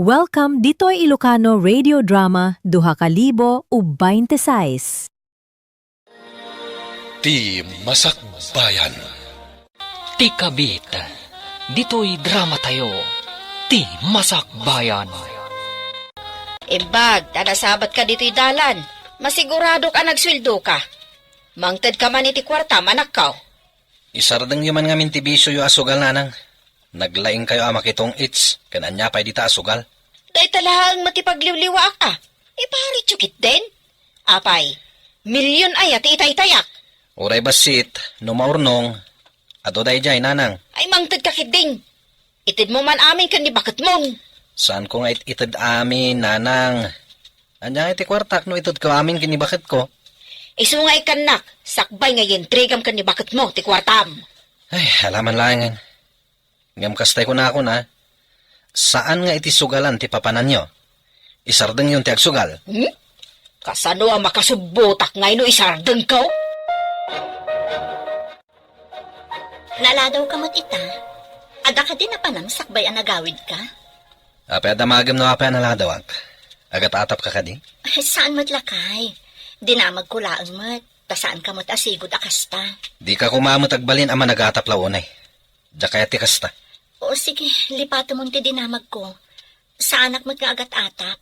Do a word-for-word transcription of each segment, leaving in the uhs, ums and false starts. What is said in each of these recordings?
Welcome ditoy Ilocano Radio Drama duha ka libo ug baynte sais. Ti Masakbayan. Ti kabit, ditoy dramatayo, Ti Masakbayan. Imbag ta nasabatka ditoy dalan, masiguradok a nagsueldoka. Mangtedka man iti kuartam, anakko. Isardengyo man ngamin ti bisioyo a sugal, nanang. Naglaingkayo a makitong-its ken ania pay dita a sugal. Dayta laeng met ti pagliwliwaak a. Iparityo ketdin. Apay, milyon aya ti itaytayak? Uray bassit, no maurnong, adu daydiay, nanang. Ay, mangtedka ketdin. Itedmo man amin ken ni baketmon. Saanko nga it-ited amin, nanang. Ania nga iti kuartak no itedko amin ken ni baketko? Isu nga ikkannak, sakbay nga iyentrigam ken ni baketmo ti kuartam. Ay, alaman laengen. Ngem kasta kunakon a, saan nga iti sugalan ti papananyo. Isardengyon ti agsugal. Hmm? Kasano a makasubbotak nga ino isardengko? Naladawka met ita. Adda kadi napanam sakbay a nagawidka? Apay a damagem no apay a naladawak? Agat-atapka kadi? Ay, saan met lakay. Dinamagko laeng met, ta saanka met a sigud a kasta. Dika koma met agbalin a managatap la unay. Diak kayat ti kasta. O sige, lipatemon ti dinamagko. Saanak met nga agat-atap.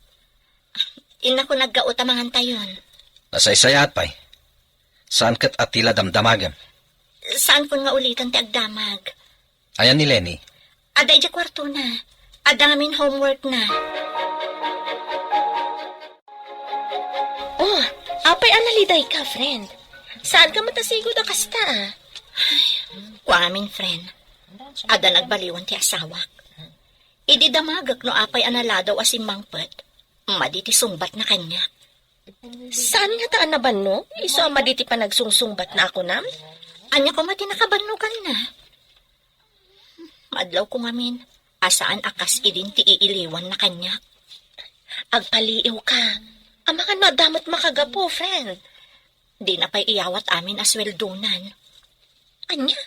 Innakon aggaut a mangantayon. Nasaysayaat pay. Saan ket a ti la damdamagem? Saankon nga uliten ti agdamag. Ayan ni Lenny? Adda idiay kuartona. Adda ngamin homeworkna. Oh, apay a nalidayka, friend? Saanka met a sigud a kasta a? Kua ngamin, friend. Adda nagbaliwan ti asawak. Idi damagek no apay a naladaw a simmangpet, madi ti sungbatna kaniak. Saan ngata a nabannog? Isu a madi ti panagsungsungbatna a kunam? Ania koma ti nakabannoganna? Madlawko ngamin a saan a kas idin ti iiliwanna kaniak. Agpaliiwka. Amangan no adda met makagapu, friend. Dina pay iyawat amin a sueldonan. Ania?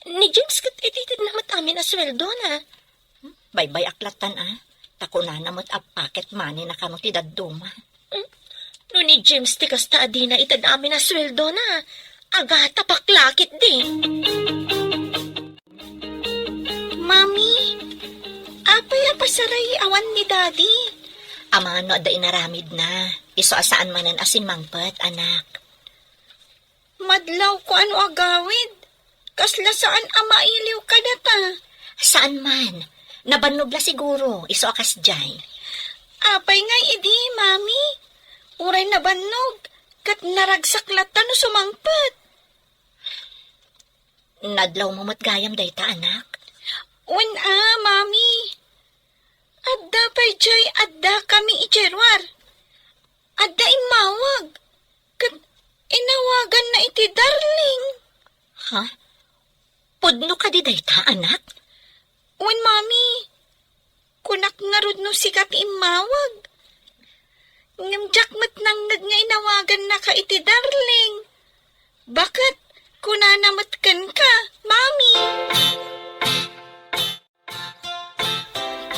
Ni James ket ititedna met amin a sueldona. Baybay-ak lattan a, ta kunana met a pocket money na kano ti dadduma. Hmm? No ni James ti kasta a dina ited amin a sueldona, agatapak la ketdi. Mami, apay a pasaray awan ni Daddy? Amangan no adda inaramidna, isu a saan manen a simmangpet, anak. Madlawko a no agawid. Kasla saan a mailiw kadata. Saan man. Nabannog la siguro, isu a kasdiay. Apay ngay idi, Mami? Uray nabannog, ket naragsak latta no sumangpet. Nadlawmo met gayam dayta, anak? Wen a, Mami. Adda pay diay adda kami idiay ruar. Adda immawag. Ket inawaganna iti darling. Ha? Pudno kadi dayta, anak? Wen, Mami. Kunak ngarud no sika ti immawag. Ngem diak met nangngeg nga inawagannaka iti darling. Baket, kunana met kenka, Mami.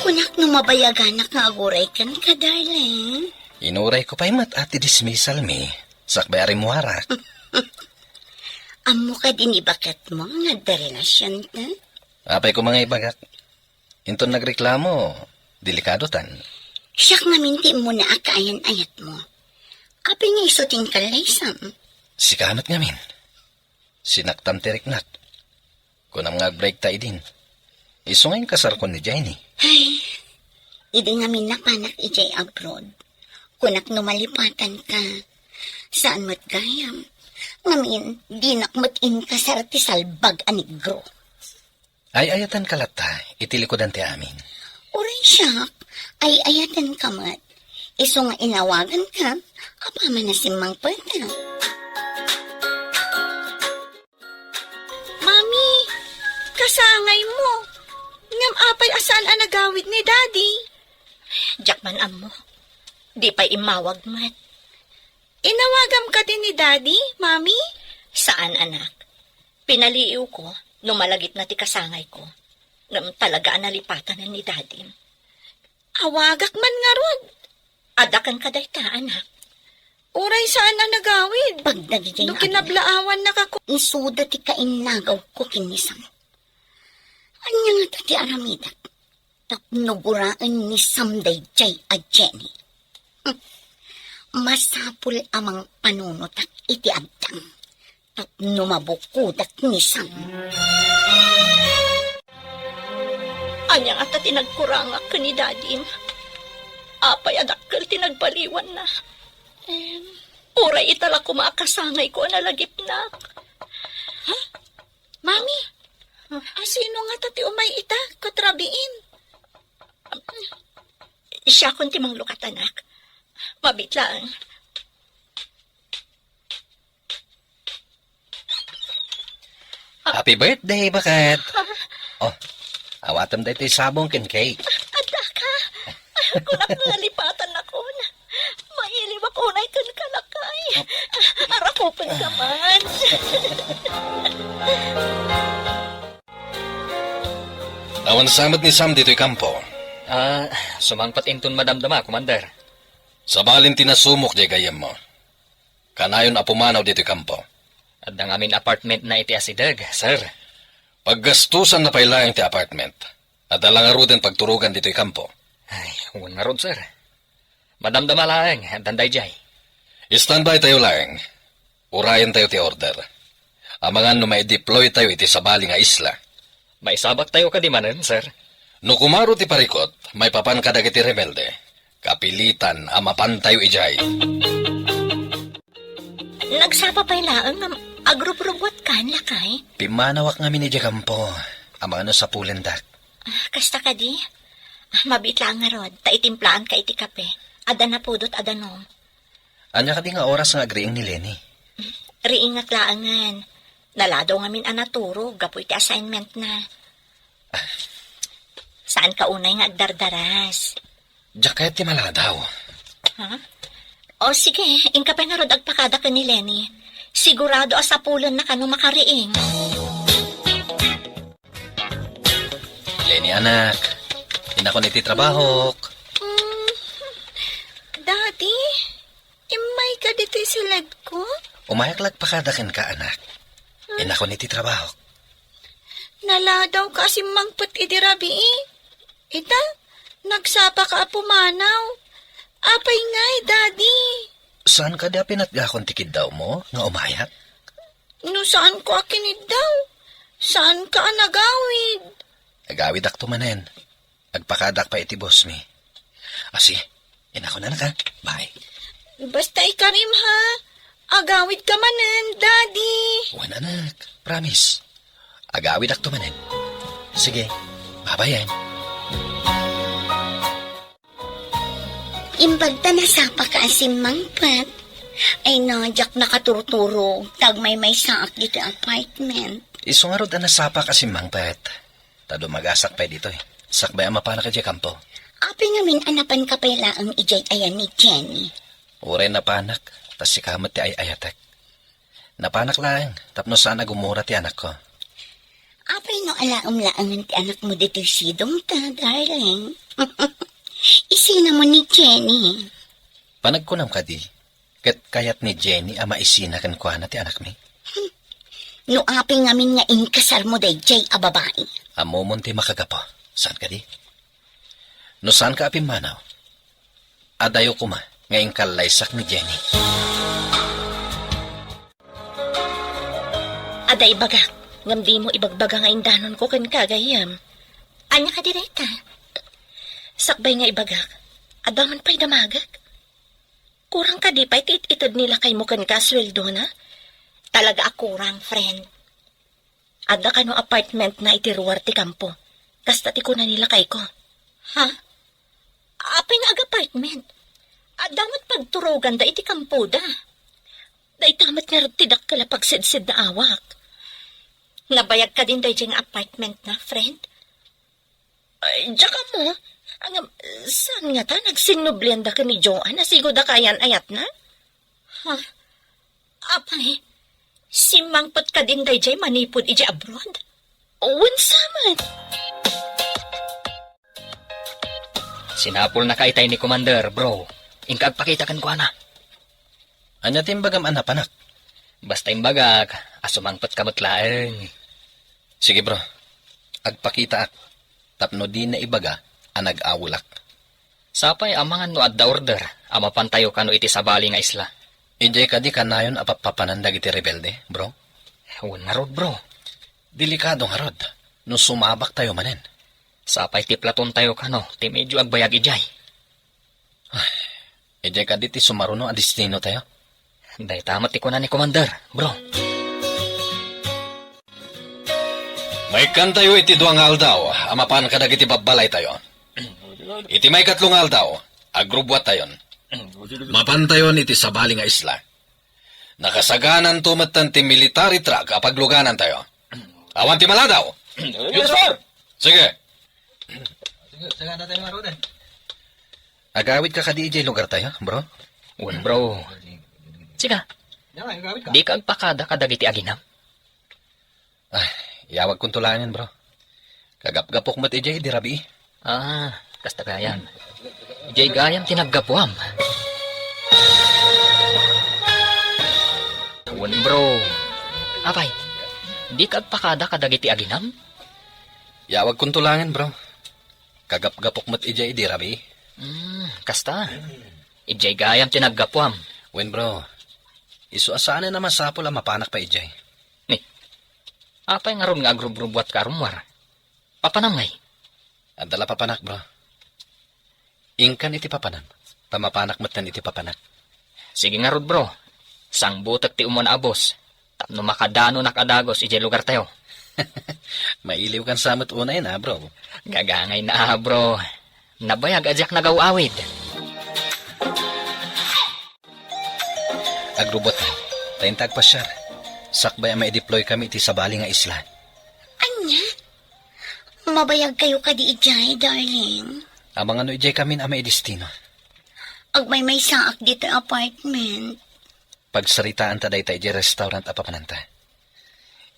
Kunak no mabayaganak nga aguray kenka, darling. Inurayko pay met a ti dismissalmi, sakbay a rimmuarak. Ammo kadi ni baketmo nga adda relasionta? Apay koma nga ibagak. Inton nagreklamo, delikadotan. Siak ngamin ti immuna a kaayan-ayatmo. Apay nga isu ti inkallaysam? Sika met ngamin. Sinaktam ti riknak. Kunam nga agbreakta idin. Isu nga inkasarkon ni Jenny. Ay, idi ngamin napanak idiay abroad. Kunak no malipatanka. Saan met gayam. Ngamin, dinak met inkasar ti salbag a negro. Ay-ayatanka latta iti likudan ti amin. Uray siak, ay-ayatanka met. Isu nga inawaganka, apaman a simmangpeta. Mami, kasangaymo. Ngem apay a saan a nagawid ni Daddy? Diak man ammo. Di pay immawag met. Inawagam kadi ni Daddy, Mami? Saan, anak. Pinaliiwko no malagipna ti kasangayko. Ngem talaga a nalipatanen ni Daddy. Awagak man ngarud. Adda kenka dayta, anak. Uray saan a nagawid. Pagdagiti no nga kinablaawannaka ko. Isuda ti kainnagaw ko ken ni Sam. Ania ngata ti aramidek tapno guraen ni Sam daydiay a Jenny? Hmm. Masapul a mangpanunotak iti addang tapno mabukodak ni Sam. Ania ngata ti nagkurangak ken ni Dadim? Apay a dakkel ti nagbaliwanna? Em. Uray ita la koma a kasangayko a nalagipnak. Ha? Mami, asino ngata ti umay ita ket rabiin? Siakon ti manglukat, anak. Mabiit laeng. Happy birthday, baket. Oh, awatem daytoy sabong ken cake. Adda ka. Kunak nga nalipatannakon. Mailiwak unay kenka, lakay. Arakupenka man. Awan sa met ni Sam ditoy kampo. Ah, sumangpet inton madamdama, Commander. Sabalin ti nasumok diay gayyemmo. Kanayon a pumanaw ditoy kampo. Adda ngamin apartmentna iti asideg, sir. Paggastusanna pay laeng ti apartment. Adda la ngaruden pagturogan ditoy kampo. Ay, wen ngarud, sir. Madamdama laeng, addan daydiay. Standby tayo laeng. Urayen tayo ti order. Amangan no mai-deploy tayo iti sabali nga isla. Maisabak tayo kadi manen, sir? No kumaro ti parikut, maipapan kadagiti rebelde. Kapilitan a mapan tayo idiay. Nagsapa pay laeng nga agrubrugwatkan, lakay? Pimmanawak ngamin idiay kampo. Amangan no sapulendak. Ah, kasta kadi? Ah, mabiit laeng ngarud, ta itimplaanka iti kape. Adda napudot a danum. Ania kadi nga oras nga agriing ni Lenny? Riingak laengen. Naladaw ngamin a naturog gapu iti assignmentna. Saanka unay nga agdardaras. Diak kayat ti maladaw. Ha? O sige, inka pay ngarud agpakada ken ni Lenny. Sigurado a sapulenna kano makariing. Lenny, anak, inakon iti trabahok. Mm, Daddy, immayka ditoy siledko? Umayak la agpakada kenka, anak. Inakon iti trabahok. Naladawka a simmangpet idi rabii. Ita, nagsapaka a pumanaw. Apay ngay, Daddy? Saan kadi a pinatgakon ti kiddawmo nga umayak? No saanko a kiniddaw, saanka a nagawid. Agawidakto manen. Agpakadaak pay iti boss mi. Asi, inakon, anak, ha? Bye. Basta ikarim, ha? Agawidka manen, Daddy. Wen, anak. Promise. Agawidakto manen. Sige. Bye-bye, eh. Imbag ta nasapaka a simmangpet. Ay na, diak nakaturturog, ta agmaymaysaak ditoy apartment. Isu ngarud a nasapak a simmangpet. Ta dumagasak pay ditoy. Sakbay a mapanak idiay kampo. Apay ngamin a napanka pay laeng idiay ayan ni Jenny? Uray napanak, ta sika met ti ay-ayatek. Napanak laeng, tapno saan a gumura ti anakko. Apay no alaem laengen ti anakmo ditoy sidongta, darling? Isinamon ni Jenny. Panagkunam kadi, ket kayat ni Jenny a maisina kenkuana ti anakmi? No apay ngamin nga inkasarmo daydiay a babai? Ammomon ti makagapu. Saan kadi? No saanka a pimmanaw, adayo koma nga inkallaysak ni Jenny. Adda ibagak, ngem dimo ibagbaga nga indanonko kenka, gayyem. Ania kadi dayta? Sakbay nga ibagak, adda man pay damagek. Kurang kadi pay ti it-ited ni lakaymo kenka a sueldona? Talaga a kurang, friend. Adda kano apartmentna iti ruar ti kampo. Kasta ti kuna ni lakayko. Ha? Apay nga ag-apartment? Adda met pagturoganda iti kampoda. Dayta met ngarud ti dakkel a pagsidsidnaawak. Nabayag kadin daydiay nga apartmentna, friend? Ay, diak ammo. Ngem, saan ngata nagsinnublianda ken ni Joanne a sigoda kayan ayatna? Ha? Apay, simmangpet kadin daydiay manipud idiay abroad? Wen sa met. Tinapulnaka itay ni Commander, bro. Inka agpakita kenkuana. Ania ti imbagam a napanak? Basta imbagak a sumangpetka met laeng. Sige, bro. Agpakitaak tapno dina ibaga a nag-awelak. Sapay amangan no adda order a mapantayo kano iti sabali nga isla. Idiay kadi kanayon a pappapanan dagiti rebelde, bro? Wen ngarud, bro. Delikado ngarud no sumabaktayo manen. Sapay ti platontayo kano ti medyo agbayag idiay. Ay, idiay kadi ti sumaruno a destinotayo? Dayta met ti kuna ni Commander, bro. Maikkantayo iti dua nga aldaw a mapan kadagiti babbalaytayo. Iti maikatlo nga aldaw, agrubbuattayon. Mapantayon iti sabali nga isla. Nakasagananto metten ti military truck a pagluganantayo. Awan ti maladaw. Yes, sir. Sige. Sige, sagana tayo, mga brother. Agawid ka kadi idiay lugar tayo, bro? Wen, bro. Siga, di ka agpakada kadagiti aginam? Ah, iyawagkonto laengen, bro. Kagapgapok met idiay idi rabii. Ah, kasta gayam. Idiay gayam ti naggapuam. Wen, bro. Apay, di ka agpakada kadagiti aginam? Iyawagkonto laengen, bro. Kagapgapok met idiay idi rabii. Hmm, kasta. Idiay gayam ti naggapuam. Wen, bro. Isu a saanen a masapul a mapanak pay idiay. Ni, apay ngarud nga agrubrubuatka a rummuar? Papanam ngay? Adda la papanak, bro. Inkan iti papanam. Ta mapanak metten iti papanak. Sige ngarud, bro. Sangbutek ti umuna a bus tapno makadanonak a dagus idiay lugartayo. Mailiwkan sa met unay na, bro. Gagangay na, bro. Nabayag a diak nagaw-awid. Agrubot, ta inta agpasiar. Sakbay a maideploy kami iti sabali nga isla. Ania? Mabayag kayo kadi idiay, darling? Amangan no idiay kamin a maidestino. Agmaymaysaak ditoy apartment. Pagsaritaan ta dayta idiay restaurant a papananta.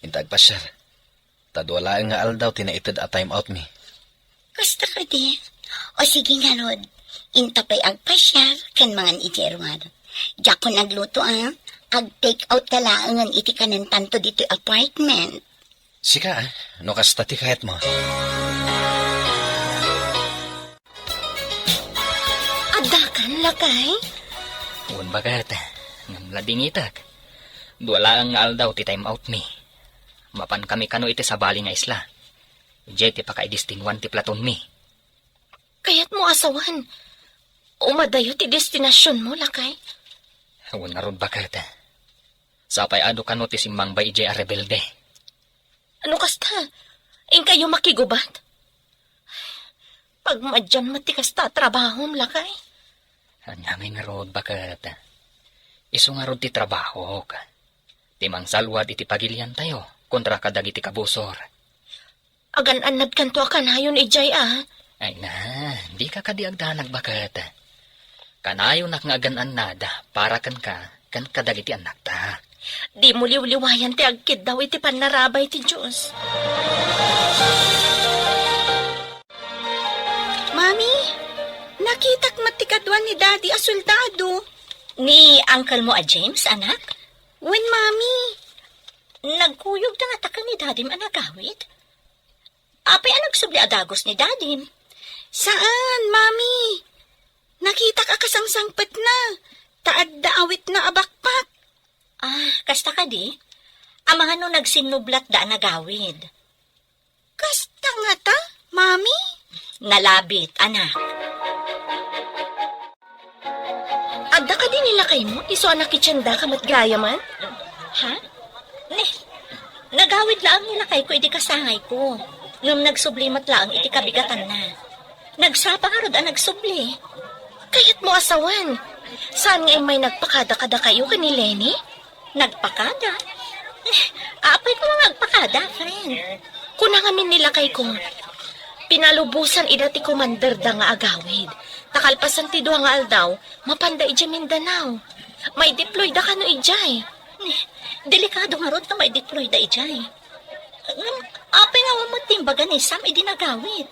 Inta agpasiar. Ta dua laeng nga aldaw ti naited a time out mi. Kasta kadi? O sige ngarud, inta pay agpasiar ken mangan idiay ruar. Diakon agluto a, ag-take out ka laengen iti kanentanto ditoy apartment. Sika, ah, no kasta ti kayatmo. Addakan, lakay? Wen, baket. Ngem nadingitek. Dua laeng nga aldaw ti time out mi. Mapan kami kano iti sabali nga isla. Idiay ti pakaidestinuan ti platon mi. Kayatmo a sawen, umadayo ti destinasionmo, lakay? Wen ngarud, baket. Sapay adu kano ti simmangbay idiay a rebelde. No kasta, inkayo makigubat? Pagmadian met ti kasta a trabahom, lakay. Ania ngay ngarud, baket? Isu ngarud ti trabahok. Ti mangsalwad iti pagiliantayo kontra kadagiti kabusor. Agan-annadkanto a kanayon idiay a. Ay na, dika kadi agdanag, baket. Kanayonak nga agan-annad para kenka ken kadagiti annakta. Dimo liwliwayan ti agkiddaw iti pannarabay ti Dios. Mami, nakitak met ti kadua ni Daddy a soldado. Ni uncle mo a James, anak? Wen, Mami. Nagkuyogda ngata ken ni Dadim a nagawid? Apay a nagsubli a dagus ni Dadim? Saan, Mami. Nakitak a kasangsangpetna, ta adda awitna a backpack. Ah, kasta kadi? Amangan no nagsinnublatda a nagawid. Kasta ngata, Mami? Nalabit, anak. Adda kadi ni lakaymo isu a nakitiendaka met gayamen? Ha? Ne, nagawid laeng ni lakayko idi kasangayko. Ngem nagsubli met laeng iti kabigatanna. Nagsapa ngarud a nagsubli. Kayatmo a sawen. Saan nga immay nagpakada kadakayo ken ni Lenny? Nagpakada? Apay koma nga agpakada, friend? Kuna ngamin ni lakayko, pinalubosan ida ti komanderda nga agawid. Ta kalpasan ti dua nga aldaw, mapanda idiay Mindanao. Maideployda kano idiay. Delikado ngarud ta maideployda idiay. Ngem, apay nga awan met ti imbaga ni Sam idi nagawid?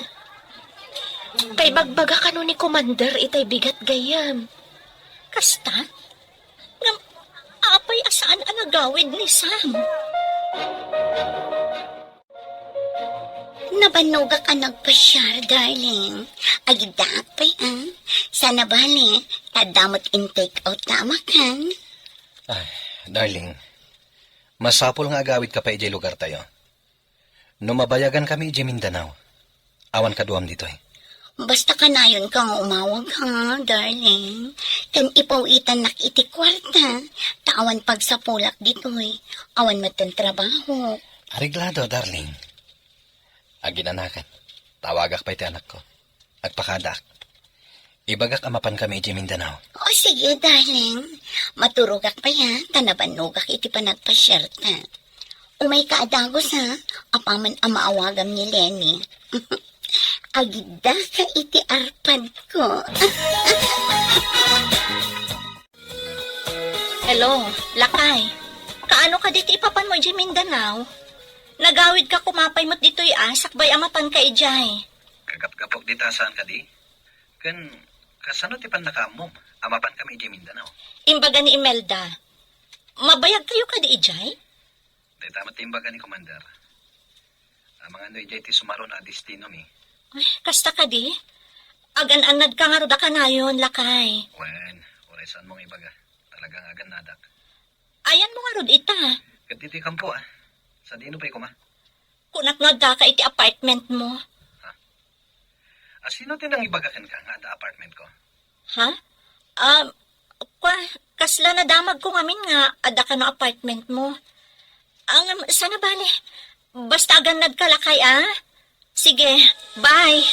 Kaibagbaga kano ni Commander itay bigat gayam. Kasta? Ngem apay a saan a nagawid ni Sam? Nabannogak a nagpasiar, darling. Agiddaak pay, ah. Saan a bale, ta adda met in-take out ta a makan. Ay, darling, masapul nga agawidka pay idiay lugartayo. No mabayagankami idiay Mindanao, awan kaduam ditoy. Basta kanayonka nga umawag, ha, darling. Ken ipaw-itannak iti kuarta, ta awan pagsapulak ditoy. Awan metten trabaho. Areglado, darling. Aginanakan, tawagak pay ti anakko. Agpakadaak. Ibagak a mapankami idiay Mindanao. O, sige, darling. Maturogak pay, ha, ta nabannogak iti panagpasiarta. Umayka a dagus, ha, apaman a maawagam ni Lenny. Agidda ka iti arpadko. Hello, lakay. Kaano kadi ti ipapanmo idiay Mindanao? Nagawidka koma pay met ditoy a, sakbay a mapanka idiay. Kagapgapok dita saan kadi? Ken, kasano ti pannakaammom a mapankami idiay Mindanao? Imbaga ni Imelda, mabayagkayo kadi idiay? Dayta met ti imbaga ni Commander. Amangan no idiay ti sumaruno a destinomi. Ay, kasta kadi? Agan-annadka ngarud a kanayon, lakay. Wen, uray saanmo nga ibaga. Talaga nga agannadak. Ayanmo ngarud ita? Ket ditoy kampo, ah. Sadino pay koma? Kunak nga addaka iti apartment mo. Ha? A, sino ti nangibaga kenka nga adda apartment ko? Ha? Ah, kwa, kasla nadamagko ngamin nga adda kano apartment mo. Ang, saan a bale? Basta agannadka lakay, ah. Sige, bye.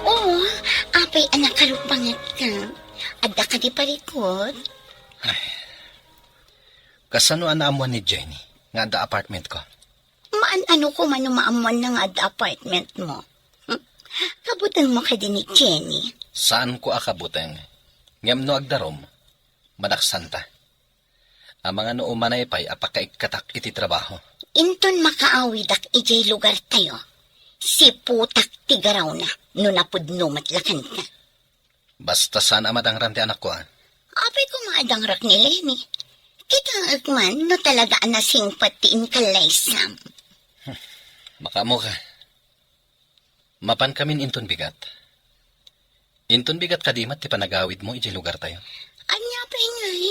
Oo, apay a nakaruppangetka. Adda kadi parikut? Ay, kasano a naammuan ni Jenny nga adda apartment ko? Maan-ano koma no maammuanna nga adda apartment mo? Hmm? Kabutengmo kadi ni Jenny? Saanko a kabuteng. Ngem no agdarum, madaksanta. Amangan no umanay pay a pakaikkatak iti trabaho. Inton makaawidak idiay lugartayo, siputak ti garawna no napudno met la kenka. Basta saan a madangran ti anakko, ah. Apay koma a dangrak ni Lenny? Kitaek man no talaga a nasingpet ti inkallaysam. Makaammoka. Mapankamin inton bigat. Inton bigat kadi met ti panagawidmo idiay lugartayo? Ania pay ngay?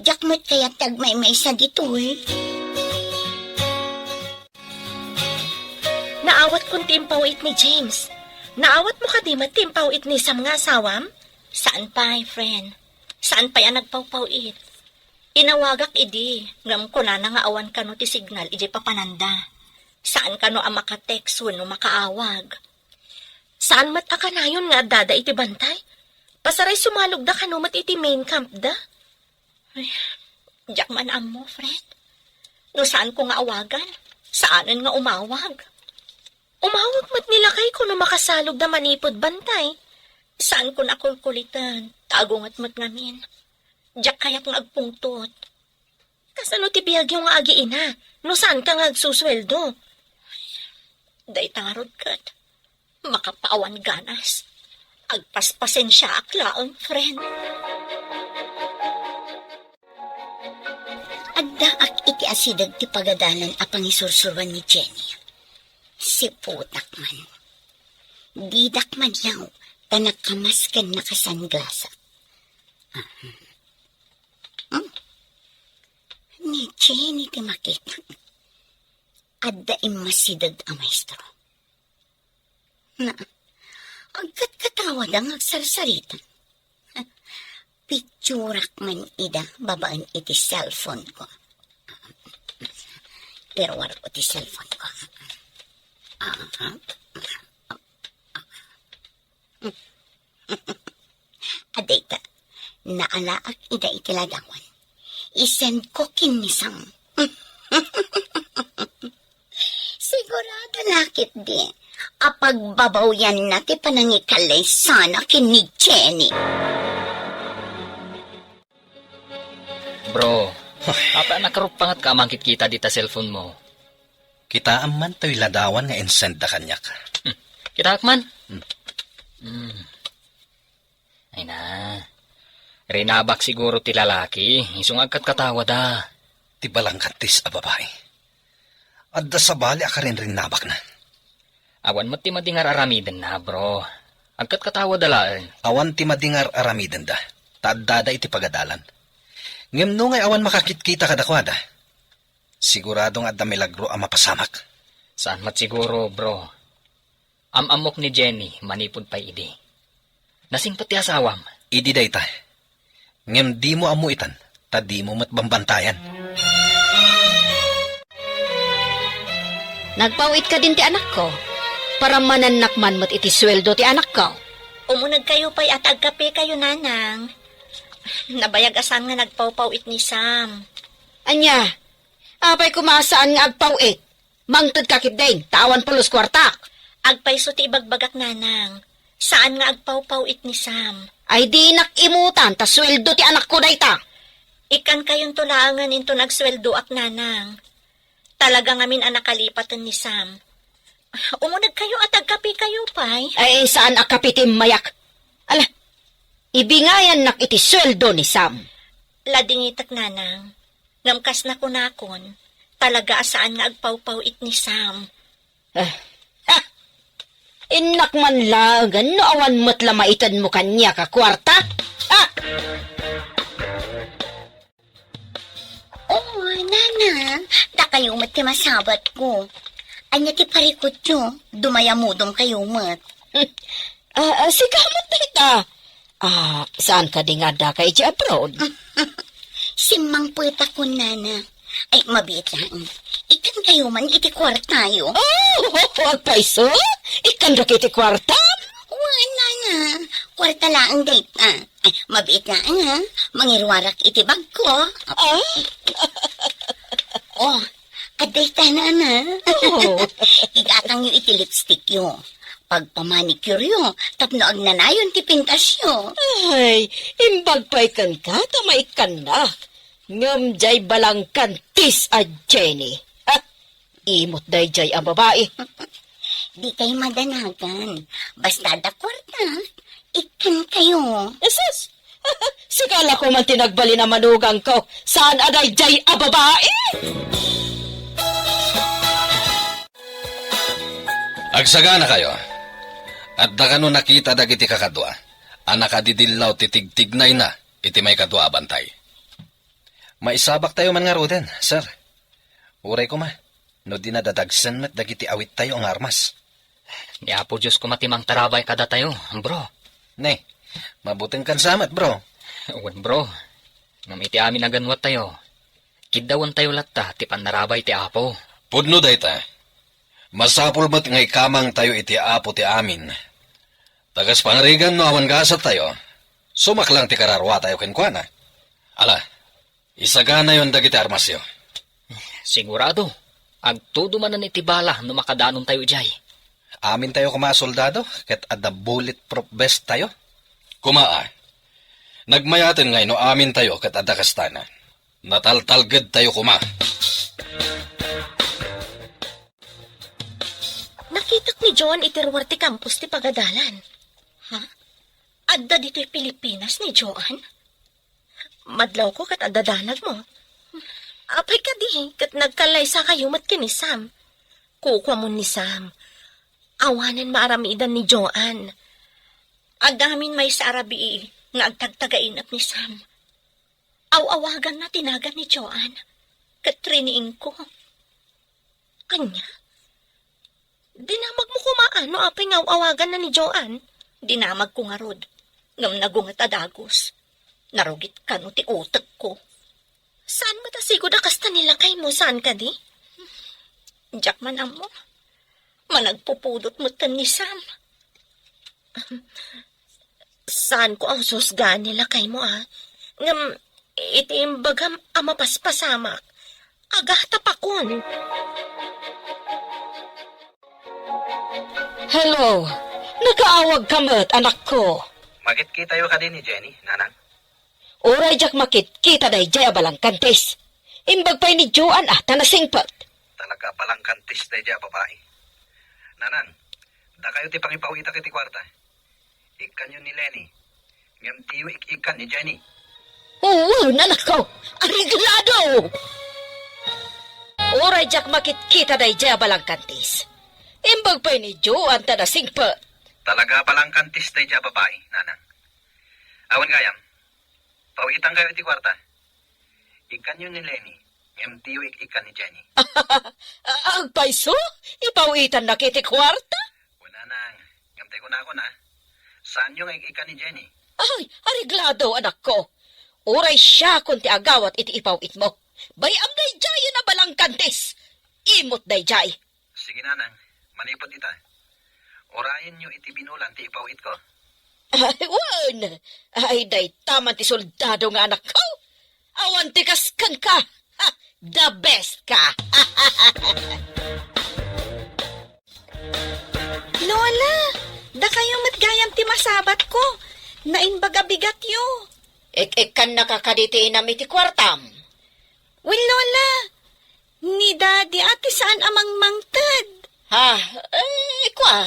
Diak met kayat ti agmaymaysa ditoy. Naawatkon ti impaw-it ni James. Naawatmo kadi met ti impaw-it ni Sam nga asawam? Saan pay, friend. Saan pay a nagpawpaw-it. Inawagak idi, ngem kunana nga awan kano ti signal idiay papananda. Saan kano a maka-text wenno makaawag. Saan met a kanayon nga addada iti bantay? Pasaray sumalogda kano met iti main camp da? Ay, diak man ammo, friend. No saanko nga awagan, saanen nga umawag. Umawag met ni lakayko no makasalogda manipud bantay. Saanko a kulkulitan, ta agunget met ngamin. Diak kayat nga agpungtot. Kasano ti biagyo nga agiina, no saanka nga agsusueldo? Dayta ngarud ket, makapaawan ganas. Agpaspasensiaak laeng, friend. Addaak iti asideg ti pagadalan a pangisursuroan ni Jenny. Siputak man. Didak madlaw ta nakamas ken nakasanglasak. Hmm? Ni Jenny ti makita. Adda immasideg a maestro. Na, agkatkatawada nga agsarsarita. Picturak man ida babaen iti cellphone ko. Pero waro ti cellphone ko. Ah, ah. Adayta, naalaak ida iti ladawan. Isend ko ken ni Sam. Sigurado la ketdi a pagbabawyanna ti panangikalaysana ken ni Jenny. Bro, apay a nakaruppangetka a mangkitkita dita cellphone mo? Kitaem man toy ladawan nga insendda kaniak. Hmm. Kitaek man. Hmm. Hmm. Ay na. Rinabak siguro ti lalaki, isu nga agkatkatawada. Ti balangkantis a babai. Adda sabali a karinrinnabakna. Awan met ti madi nga ar-aramidenna, bro. Agkatkatawada laeng. Awan ti madi nga ar-aramidenda, ta addada iti pagadalan. Ngem no ngay awan makakitkita kadakuada, sigurado nga adda milagro a mapasamak. Saan met siguro, bro. Am-ammok ni Jenny manipud pay idi. Nasingpet ti asawam. Idi dayta. Ngem dimo ammo itan, ta dimo met bambantayan. Nagpaw-it kadin ti anakko. Paramanannak man met iti sueldo ti anakko. Umunegkayo pay a ta agkapekayo, nanang. Nabayag a saan nga nagpawpaw-it ni Sam. Ania? Apay koma a saan nga agpaw-it? Mangted ka ketdin, ta awan pulos kuartak. Agpayso ti ibagbagak, nanang. Saan nga agpawpaw-it ni Sam. Ay, dinak imutan, ta sueldo ti anakko dayta. Ikkantayonto laengen inton agsueldoak, nanang. Talaga ngamin a nakalipaten ni Sam. Umunegkayo a ta agkapekayo pay. Ay, saan a kape ti immayak. Ala, ibingayannak iti sueldo ni Sam. Ladingitek, nanang. Ngem kas nakunakon, talaga a saan nga agpawpaw-it ni Sam. Ah, ha! Innak man laengen no awan met la maitedmo kaniak a kuarta. Ha! Oo, nanang, dakayo met ti masabatko. Ania ti parikutyo? Dumayamudom kayo met. Ah, ah, sika met dayta. Ah, saan kadi nga addaka iti abroad? Simmangpetakon, nana. Ay, mabiit laeng. Ikkankayo man iti kuartayo. Oh, agpayso? Ikkandok iti kuarta? Wen, nana. Kuarta laeng dayta. Ay, mabiit laeng, ha? Mangiruarak iti bagko. Ah? Oh, adda ita, nana. Oh. Igatangyo iti lipstickyo. Pagpamanicuryo, tapno agnanayon ti pintasyo. Ay, imbag pay kenka ta maikkannak. Ngem diay balangkantis a Jenny. Ha? Imot daydiay a babai. Dikay madanagan. Basta adda kuarta, ikkankayo. Jesus! Sika la koma ti nagbalin a manugangko. Saan a daydiay a babai? Agsaganakayo. Adda kano nakita dagiti kakadua a nakadidillaw ti tigtignayna iti maikadua a bantay. Maisabaktayo man ngaruden, sir. Uray koma, no di nadadagsen met dagiti awittayo nga armas. Ni Apo Dios koma ti mangtarabay kadatayo, bro. Ne, mabutengkan sa met, bro. Wen, bro. Ngem iti amin a ganwattayo, kiddawentayo latta ti pannarabay ti Apo. Pudno dayta. Masapul met nga ikamangtayo iti Apo ti amin. Ta kas pangarigan no awan gasattayo, sumaklang ti kararuatayo kenkuana. Ala, isaganayon dagiti armasyo. Sigurado, agtudo manen iti bala no makadanontayo idiay. Amintayo koma a soldado ket adda bulletproof vest tayo. Koma a, nagmayaten nga no amintayo ket adda kastana. Nataltalgedtayo koma. Nakitak ni Joan iti ruar ti kampus ti pagadalan. Ha? Adda ditoy Pilipinas ni Joan? Madlawko ket adda danagmo. Apay kadi, ket nagkallaysakayo met ken ni Sam. Kukuamon ni Sam. Awanen maaramidan ni Joan. Adda ngamin maysa a rabii nga agtagtagainep ni Sam. Aw-awaganna ti nagan ni Joan, ket riniingko. Ania? Dinamagmo koma a no apay nga aw-awaganna ni Joan? Dinamagko ngarud, ngem nagunget a dagus. Narugit kano ti utekko. Saan met a sigud a kasta ni lakaymo, saan kadi? Diak man ammo. Managpupudot metten ni Sam. Saanko a husgan ni lakaymo, a. Ngem, iti imbagam a mapaspasamak, agatapakon. Hello. Nakaawagka met, anakko. Makitkitayo kadi ni Jenny, nanang? Uray diak makitkita daydiay a balangkantis. Imbag pay ni Joan a ta nasingpet. Talaga balangkantis daydiay a babai. Nanang, dakayo ti pangipaw-itak iti kuarta. Ikkanyo ni Lenny, ngem diyo ik-ikkan ni Jenny. Oo, nanakko! Areglado! Uray diak makitkita daydiay a balangkantis. Imbag pay ni Joan ta nasingpet. Talaga balangkantis daydiay a babai, nanang. Awan gayam, pawitankayo iti kuarta. Ikkanyo ni Lenny, ngem diyo ik-ikkan ni Jenny. Agpayso? Ipawitannak iti kuarta? Wen, nanang, ngem tay kunakon, a, saanyo nga ik-ikkan ni Jenny. Ay, areglado, anakko. Uray siakon ti agawat iti ipawitmo. Bay-am daydiayen a balangkantis. Imot daydiay. Sige, nanang, manipud ita, urayenyo iti binulan ti ipawitko. Ay, wen! Ay, dayta man ti soldado nga anakko! Awan ti kas kenka! Ha! The best ka! Lola, dakayo met gayam ti masabatko. Naimbag a bigatyo. Ik-ikkannaka kadi ti inam iti kuartam? Wen, Lola, ni Daddy a ti saan a mangmangted. Ha? Eh, kua.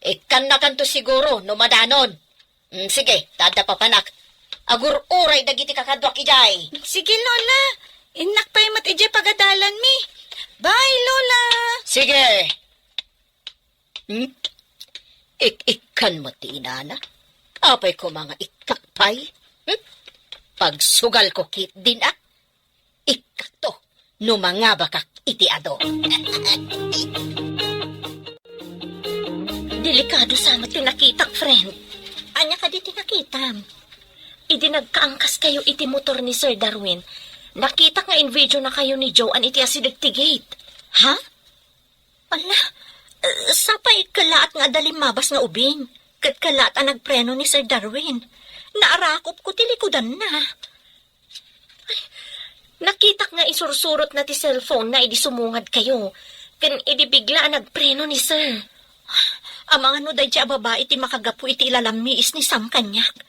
Ikkannakanto siguro no madanon. Mm, sige, ta adda papanak. Agur-uray dagiti kakaduak idiay. Sige, Lola. Innak pay met idiay pagadalanmi. Bye, Lola. Sige. Hmm? Ik-ikkan met ti inana. Apay koma nga ikkak pay? Hmm? Pagsugalko ketdin, a. Ikkakto no mangabakak iti adu. Delikado sa met ti nakitak, friend. Ania kadi ti nakitam? Idi nagkaangkaskayo iti motor ni Sir Darwin, nakitak nga invideonakayo ni Joan iti asideg ti gate. Ha? Ala, eh, sapay kellaat nga adda limmabas nga ubing, ket kellaat a nagpreno ni Sir Darwin. Naarakopko ti likudanna. Ay, nakitak nga isursurotna ti cellphone-na idi sumungadkayo, ken idi bigla a nagpreno ni Sir. Amangan no daydiay a babai ti makagapu iti ilalammiis ni Sam kaniak.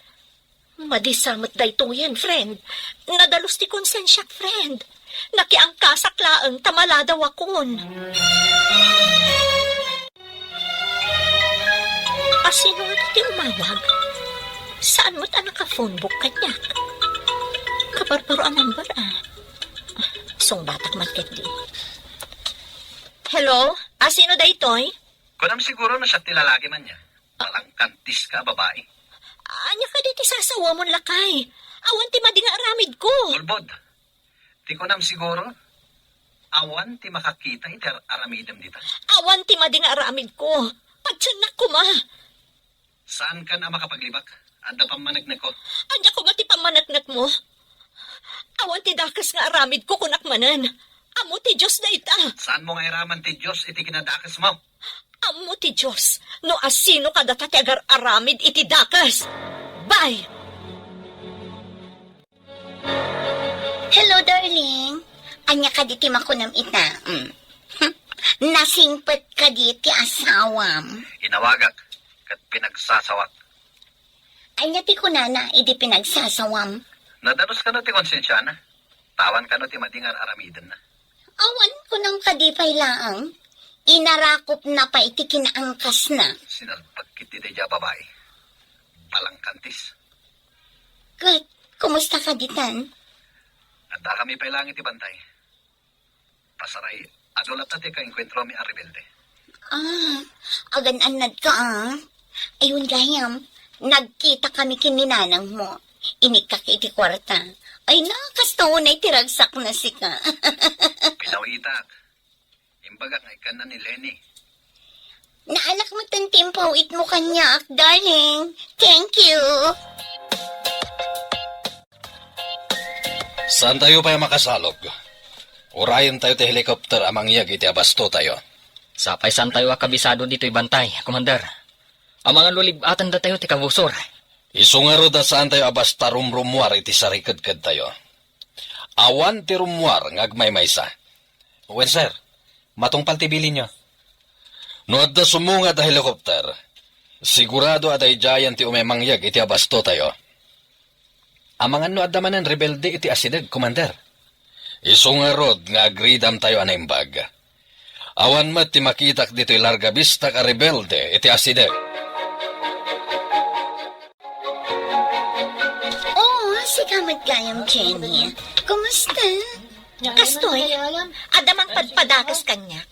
Madi sa met daytoyen, friend. Nadalus ti konsensiak, friend. Nakiangkasak laeng ta maladawakon. A, sino nga ti umawag? Saan met a naka-phone book kaniak? Kabarbaro a number, a. Sungbatak man ketdi. Hello? A, sino daytoy? Kunam siguro no siak ti lalaki man ya. Balangkantis ka a babai. Ania kadi ti sasawamon, lakay? Awan ti madi nga aramidko. Ulbod. Ti kunam siguro, awan ti makakita iti ar-, aramidem dita. Awan ti madi nga aramidko. Patiennak koma. Saankan a makapaglibak? Adda pammaneknekko. Ania koma ti pammaneknekmo? Awan ti dakes nga aramidko, kunak manen. Ammo ti Dios dayta. Saanmo nga iraman ti Dios iti kinadakesmo? Ammo ti Dios no asino kadata ti agar-aramid iti dakes. Bye! Hello, darling. Ania kadi ti makunam ita? Mm. Nasingpet kadi ti asawam? Inawagak ket pinagsasawak. Ania ti kunana idi pinagsasawam? Nadalus kano ti konsensiana? Tawan kano ti madi nga ar-aramidenna? Awan, kunam kadi pay laeng. Inarakopna pay ti kinaangkasna. Sinalpag ketdi daydiay a babai. Balangkantis. Ket, kumusta kadi tan? Addakami pay laeng iti bantay. Pasaray, adu latta ti kaenkuentromi a rebelde. Ah, agan-annadka, a. Ay, wen gayam, nagkitakami ken ni nanangmo. Inikkak iti kuarta. Ay na, kasta unay ti ragsakna sika. Pinawitak. Imbagak nga ikkanna ni Lenny. Naalak met ti impawitmo kaniak, darling. Thank you. Saantayo pay a makasalog. Urayentayo ti helicopter a mangyeg iti abastotayo. Sapay saantayo a kabisado ditoy bantay, Commander. Amangan no lib-atendatayo ti kabusor. Isu ngarud a saantayo a basta rumrummuar iti sarikedkedtayo. Awan ti rummuar nga agmaymaysa. Wen, sir. Matungpal ti bilinyo. No adda sumungad a helicopter, sigurado a daydiayen ti umay mangyeg iti abastotayo. Amangan no adda manen rebelde iti asideg, Commander. Isu ngarud nga agridamtayo a naimbag. Awan met ti makitak ditoy larga bistak a rebelde iti asideg. Oh, sika met gayam, Jenny. Kumusta? Kastoy, adda mangpadpadakas kaniak.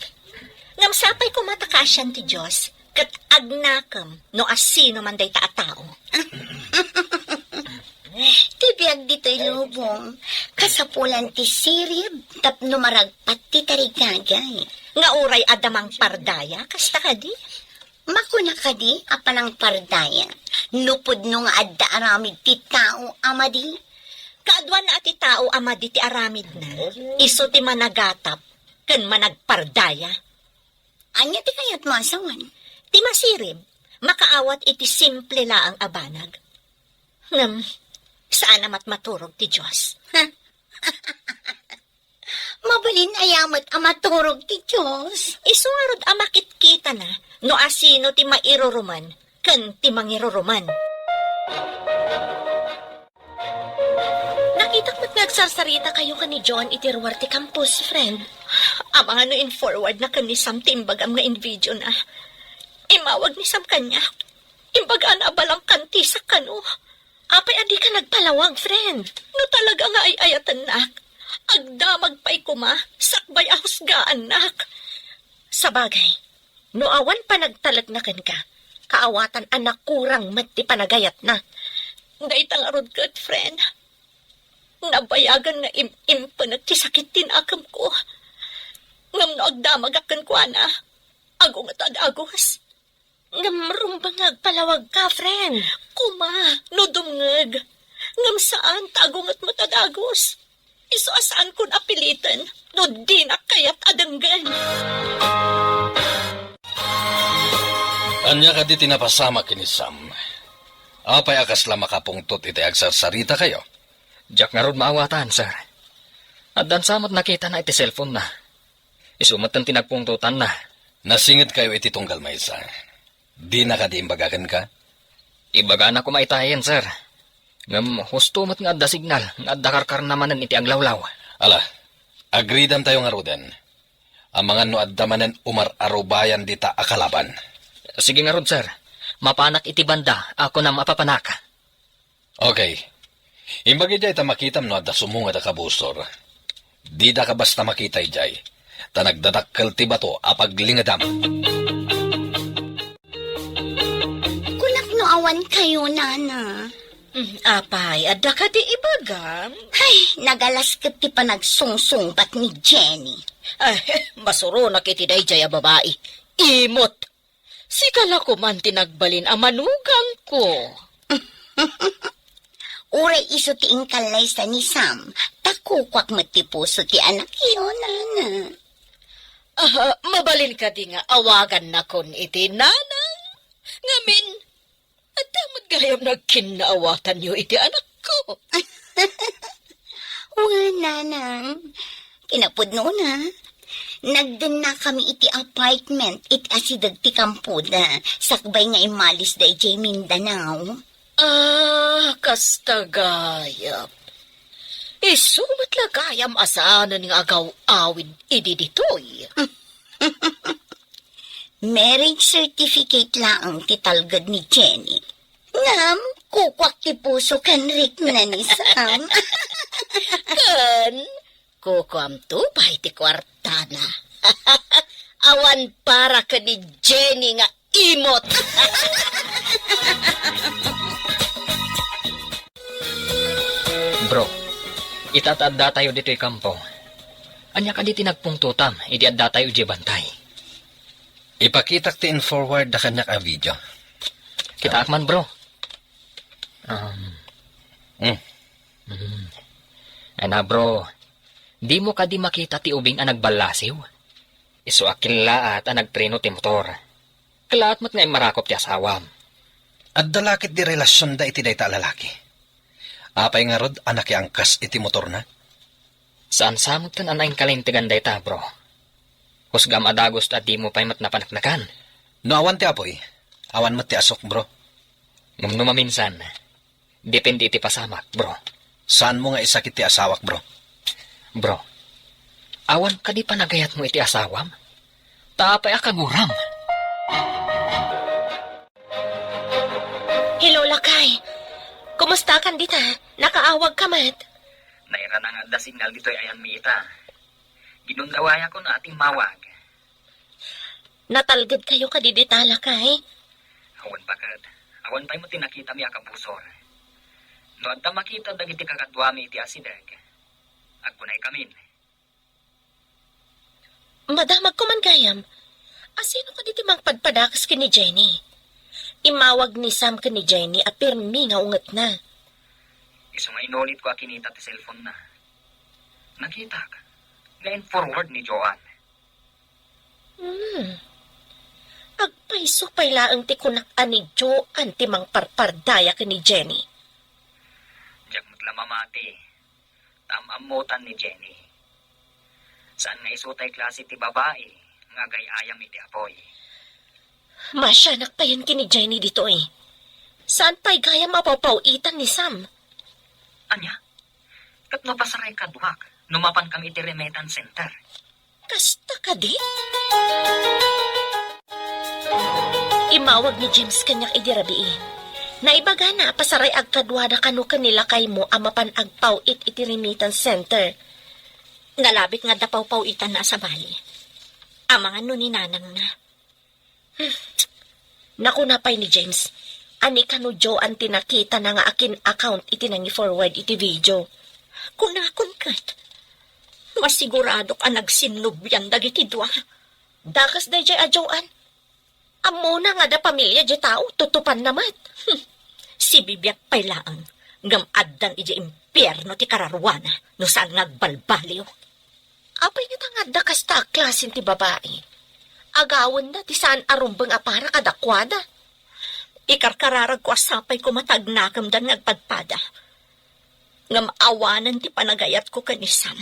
Ngem sapay koma ta kaasian ti Dios, ket agnakem no asino man dayta a tao. Ti biag ditoy lubong, kasapulan ti sirib tapno maragpat ti tarigagay. Nga uray adda mangpardaya, kasta kadi? Makuna kadi a panangpardaya, no pudno nga adda aramid ti tao a madi? Kaaduanna a ti tao a madi ti aramidna, isu ti managatap ken managpardaya. Ania ti kayatmo a sawen? Ti masirib, makaawat iti simple laeng a banag. Ngem, saan a matmaturog ti Dios. Mabalin aya met a maturog ti Dios? Isu ngarud a makitkitana no asino ti mairuruman ken ti mangiruruman. Nakitak met nga agsarsarita kayo ken ni John iti ruar ti campus, friend. Amangan no in-forward na ken ni Sam ti imbagam nga in-video na. Immawag ni Sam kaniak. Imbagana a balangkantisak kano. Apay a dika nagpalawag, friend? No talaga nga ay-ayatennak, agdamag pay koma sakbay a husgaannak. Sabagay, no awan panagtalekna kenka, kaawatan a nakurang met ti panagayatna. Dayta ngarud ket, friend, nabayagan nga im-impenek ti sakit ti nakemko. Ngem no agdamagak kenkuana, agunget a dagus. Ngem rumbeng nga agpalawagka, friend. Koma, no dumngeg. Ngem saan ta agunget met a dagus. Isu a saankon a piliten no dinak kayat a denggen. Ania kadi ti napasamak ken ni Sam? Apay a kasla makapungtot iti agsarsarita kayo? Diak ngarud maawatan, sir. Addan sa met nakitana iti cellphone na. Isu met ti nagpungtotanna. Nasinged kayo iti tunggal maysa. Dina kadi imbaga kenka? Ibagana koma itayen, sir. Ngem husto met nga adda signal nga adda karkarna manen iti aglawlaw. Ala, agridamtayo ngaruden. Amangan no adda manen umar-arubayan dita a kalaban. Sige ngarud, sir. Mapanak iti banda a kunam a papanak. Okay. Imbag idiay ta makitam no adda sumungad a kabusor. Didaka basta makita idiay, ta nagdadakkel ti bato a paglingedam. Kunak no awan kayo, Nana. Mm, apay, adda kadi ibagam? Ay, nagalas ket ti panagsungsungbat ni Jenny. Ay, masuronak iti daydiay a babai. Imot! Sika la koman ti nagbalin a manugangko. Uray isu ti inkallaysa ni Sam, ta kukuak met ti puso ti anakyo, Nana. Ah, mabalin kadi nga awagannakon iti nanang? Ngamin, adda met gayam nagkinnaawatanyo iti anakko. Wen, Nanang. Kinapudnona, nagdennakami iti apartment iti asideg ti kampoda, sakbay nga immalis daydiay Mindanao. Ah, kasta gayam. Isu met la gayam a saanen nga agaw-awid idi ditoy. Marriage certificate laeng ti talged ni Jenny. Ngem, kukuak ti puso ken rikna ni Sam. Ken, kukuamto pay ti kuartana. Awan para ken ni Jenny nga imot. Bro, ita ta addatayo ditoy kampo. Ania kadi ti nagpungtotam idi addatayo idiay bantay? Ipakitak ti in-forward da kaniak a video. Kitaak man, bro. Um, Hmm. mm. Ay na, bro. Dimo kadi makita ti ubing a nagballasiw? Isu a kellaat a nagpreno ti motor. Kellaat met nga immarakop ti asawam. Adda la ketdi relasionda iti dayta a lalaki. Apay ngarud a nakiangkas iti motorna? Saan sa met ken a naingkalintegan dayta, bro. Husgam a dagus ta dimo pay met napaneknekan. No awan ti apuy, awan met ti asuk, bro. Ngem no maminsan, depende iti pasamak, bro. Saanmo nga isakit ti asawak, bro? Bro, Awan kadi panagayatmo iti asawam? Ta apay a kaguram? Hello, lakay. Kumusta kan dita? Nakaawag ka met? Nairana nga adda signal ditoy ayanmi ita. Ginundawayakon a timmawag. Natalged kayo kadi dita, lakay? Awan baket. Awan pay met ti nakitami a kabusor. No adda makita dagiti kakaduami iti asideg, agkunaykamin. Madamagko man gayam. Asino kadi ti mangpadpadakas ken ni Jenny? Immawag ni Sam ken ni Jenny a pirmi nga ungetna. Isu nga inulitko a kinita ti cellphone-na. Nakitak nga in-forward ni Joan. Hmm. Agpayso pay laeng ti kunak a ni Joan ti mangparpardaya ken ni Jenny. Diak met la mamati. Ta am-ammotan ni Jenny. Saan nga isu tay klase ti babai nga agay-ayam iti apuy. Masianak payen ken ni Jenny ditoy. Saan pay gayam a pawpaw-itan ni Sam? Ania? Ket no pasaray kaduak, no mapan kami iti remittance center? Kasta kadi? Immawag ni James kaniak idi rabii. Naibagana a pasaray agkaduada kano ken ni lakaymo a mapan agpaw-it iti remittance center. Nalabit nga adda pawpaw-itanna a sabali. Amangan no ni nanangna. Nakuna pay ni James, a ni kano Joan ti nakitana nga akin-account iti nangi-forward iti video. Kunakon ket, masiguradok a nagsinnublian dagiti dua. Dakes daydiay a Joan. Ammona nga adda pamilia diay tao, tutupanna met. Hmm. Sibibiag pay laeng, ngem addan idiay impierno ti kararuana no saan nga agbalbaliw. Apay ngata nga adda kasta a klasen ti babai? Agawenda ti saan a rumbeng a para kadakuada. Ikarkararagko a sapay koma ta agnakemdan nga agpadpada. Ngem awanen ti panagayatko ken ni Sam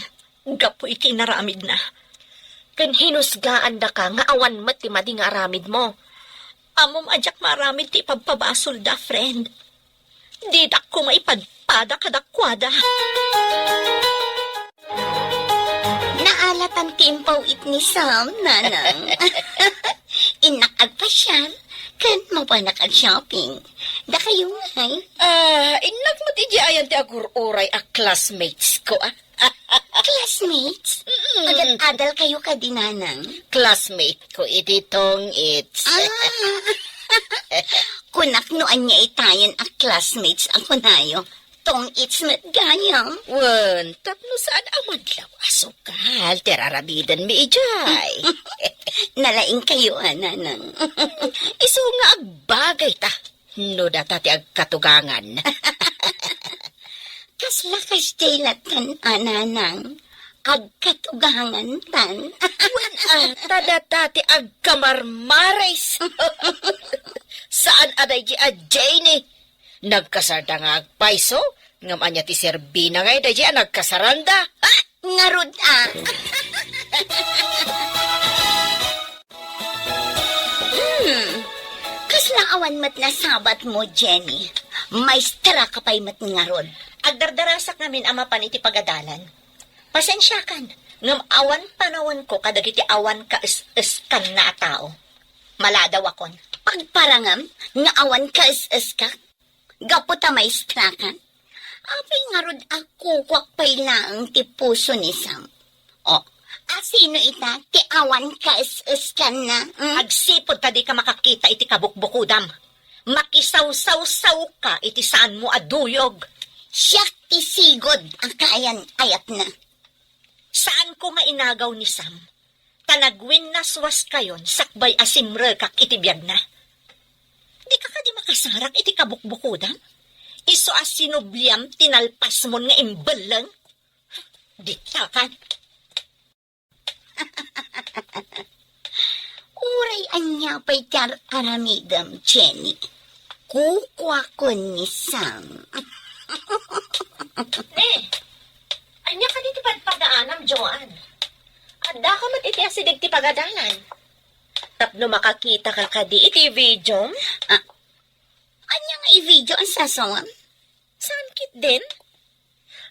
gapu iti inaramidna. Ken hinusgaandaka nga awan met ti madi nga aramidmo. Ammom a diak maaramid ti ipabpabasolda, friend. Didak koma ipadpada kadakuada. Naalatan ti impaw-it ni Sam, nanang. Innak agpasiar, ken mapanak ag-shopping. Dakayo ngay? Ah, innak met idiay ayan ti agur-uray a classmates ko, ah. Classmates? Mm-mm. Agad-adal kayo kadi, nanang? Classmate ko iti tong-its. Ah. Kunak no ania itayen a classmates a kunayo. Tong-its met gayam. Wen, tapno saan a madlaw a sukal ti rarabidenmi idiay. Nalaing kayo, a, nanang. Isu nga agbagay ta. No data ti agkatugangan. Kasla kasdiay lattan a, nanang, agkatugangantan. Wen, a, ta data ti agkamarmaris. Saan a daydi a Jenny. Nagkasarda nga agpayso, ngem ania ti serbina ngay daydi a nagkasaranda? Ah! Ngarud, a. Hmm. Kasla awan met nasabatmo, Jenny. Maestra ka pay met ngarud. Agdardarasak ngamin a mapan iti pagadalan. Pasensiakan, ngem awan panawenko kadagiti awan kaes-eskanna a tao. Maladawakon. Pagparangam nga awan kaes-eskak? Gapu ta maestra ka? Apay ngarud a kukuak pay laeng ti puso ni Sam? O, asino ita ti awan kaes-eskanna? Hmm? Agsipud ta dika makakita iti kabukbukodam. Makisawsawsawka iti saanmo a duyog. Siak ti sigud a kaayan-ayatna. Saanko nga inagaw ni Sam, ta nagwinnaswaskayon sakbay a simrekak iti biagna. Dika kadi makasarak iti kabukbukodam? Isu a sinubliam ti nalpasmon nga imbelleng? Ditakan. Uray ania pay ti ar-aramidem, Jenny. Kukuakon ni Sam. Ne, ania kadi ti padpadaanam, Joan? Addaka met iti asideg ti pagadalan. Tapno makakita ka kadi iti video? Ah, ania nga i-video a sasawam? Saan ketdin?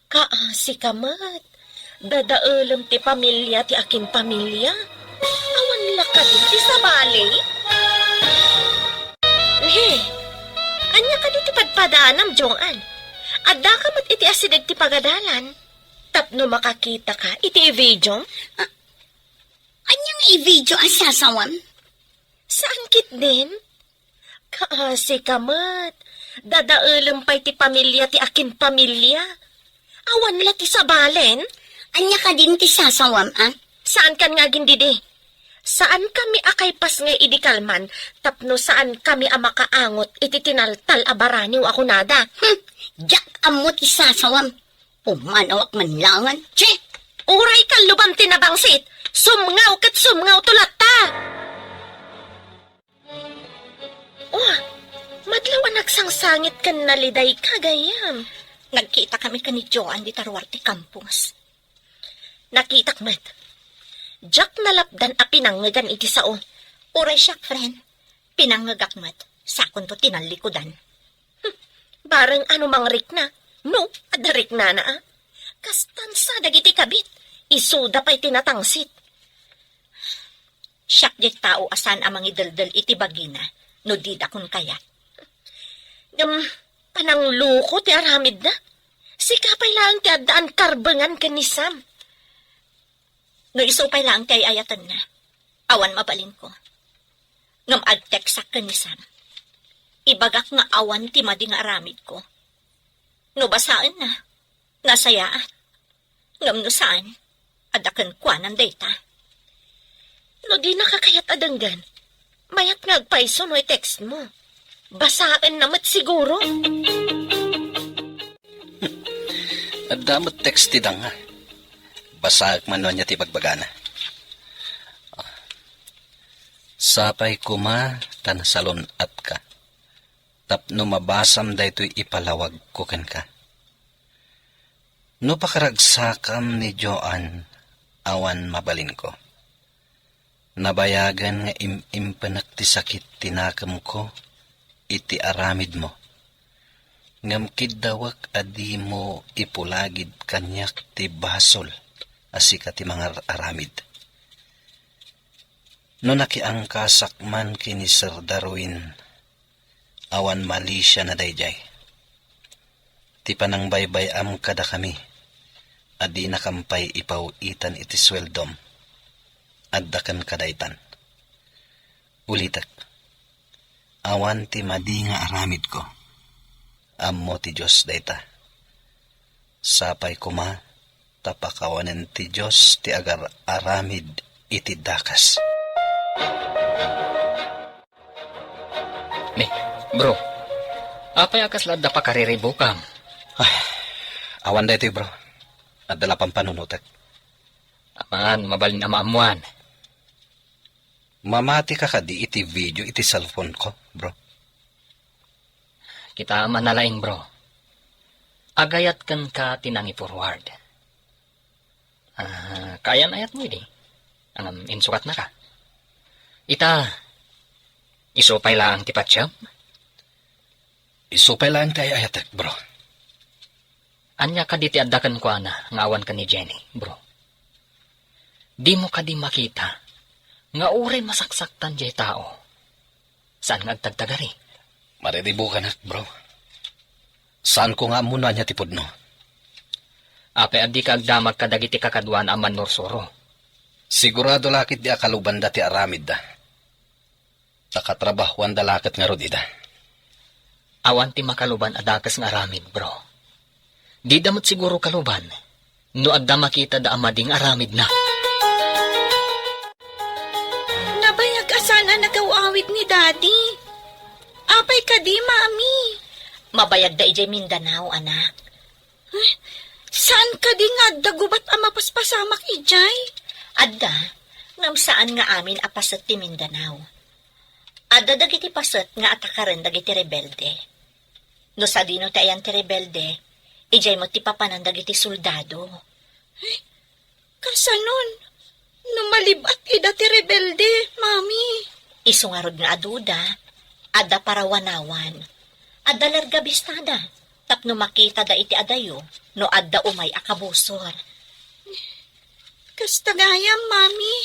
Kaasi ka met. Dadaelem ti pamilia ti akin pamilia? Awan la kadi ti sabali? He, ania kadi ti padpadanam, Joan? Addaka met iti asideg ti pagadalan tapno makakitaka iti i-video? Ania nga i-video a sasawam? Saan ketdin? Kaasi ka met. Dadaelem pay ti pamilia ti akin pamilia. Awan la ti sabalen? Ania kadin ti sasawam, a? Saan kan nga agindidi? Saan kami a kaipas nga idi kalman tapno saan kami a makaangot iti tinaltal a baraniw a kunada. Hmm, diak ammo ti sasawam. Pumanawak man langan. Che! Uray kalluban ti nabangsit, sumngaw ket sumngaw to latta! Oh, madlaw a nagsangsangit ken naliday ka, gayyem. Nagkita kami ken ni Joan dita ruar ti kampus. Nakitak met. Diak nalapdan a pinangngegan iti sao. Uray siak, friend. Pinangngegak met. Sakonto ti nallikudan. Hmm, bareng ano mangrikna. No, adda riknana, a. Kastan sa dagiti kabit. Isuda pay ti natangsit. Siak diay tao a saan a mangideldel iti bagina no dida kon kayat. Ngem, panangluko ti aramidna. Sika pay laeng ti addaan karbengan ken ni Sam. No isu pay laeng ti ay-ayatenna, awan mabalinko. Ngem agteksak ken ni Sam. Ibagak nga awan ti madi nga aramidko. No basaenna, nasayaat. Ngem no saan, adda kenkuanan dayta. No dinaka kayat a denggen, mayat nga agpayso no i-text mo. Basaenna met siguro. Adda met text ti danga. Basaek man no ania ti bagbagana. Sapay koma ta nasalun-atka tapno mabasam daytoy ipalawagko kenka. No pakaragsakam ni Joan, awan mabalinko. Nabayagen nga im-impenek ti sakit ti nakemko iti aramidmo. Ngem kiddawek a dimo ipulagid kaniak ti basol a sika ti mangar-aramid. No nakiangkasak man ken ni Sir Darwin, awan malisiana daydiay. Ti panangbaybay-am kadakami a dinakam pay ipaw-itan iti sueldom, adda kenka daytan. Ulitek, awan ti madi nga aramidko. Ammo ti Dios dayta. Sapay koma ta pakawanen ti Dios ti agar-aramid iti dakes. Ni, bro, apay a kasla adda pakariribukam? Ay, awan daytoy, bro. Adda la pampanunotek. Aman, mabalin a maammuan. Mamati ka kadi iti video iti cellphone ko, bro? Kita man a laing, bro. Agayat kenka ti nangi-forward. Ah, kaayan-ayatmo idi. Ngem insukatnaka. Ita, isu pay laeng ti patiem? Isu pay laeng ti ay-ayatek, bro. Ania kadi ti adda kenkuana nga awan ken ni Jenny, bro? Dimo kadi makita nga uray masaksaktan diay tao, saan nga agtagtagari? Mariribukanak, bro. Saanko nga ammo no ania ti pudno. Apay a dika agdamag kadagiti kakaduana a mannursuro? Sigurado la ketdi a kalubanda ti aramidda. Ta katrabahuanda la ket ngarud ida. Awan ti makaluban a dakes nga aramid, bro. Dida met siguro kaluban no adda makitada a madi nga aramidna. Nabayag a saan a nagaw-awid ni Daddy. Apay kadi, Mami? Mabayagda idiay Mindanao, anak. Eh, saan kadi nga adda gubat a mapaspasamak idiay? Adda, ngem saan nga amin a paset ti Mindanao. Adda dagiti paset nga atakaren dagiti rebelde. No sadino ti ayan ti rebelde, idiay met ti papanan dagiti soldado. Eh, kasanon? No malib-at ida ti rebelde, Mami? Isu ngarud nga aduda, adda parawanawan. Adda larga bistada, tapno makitada iti adayo no adda umay a kabusor. Kasta gayam, Mami.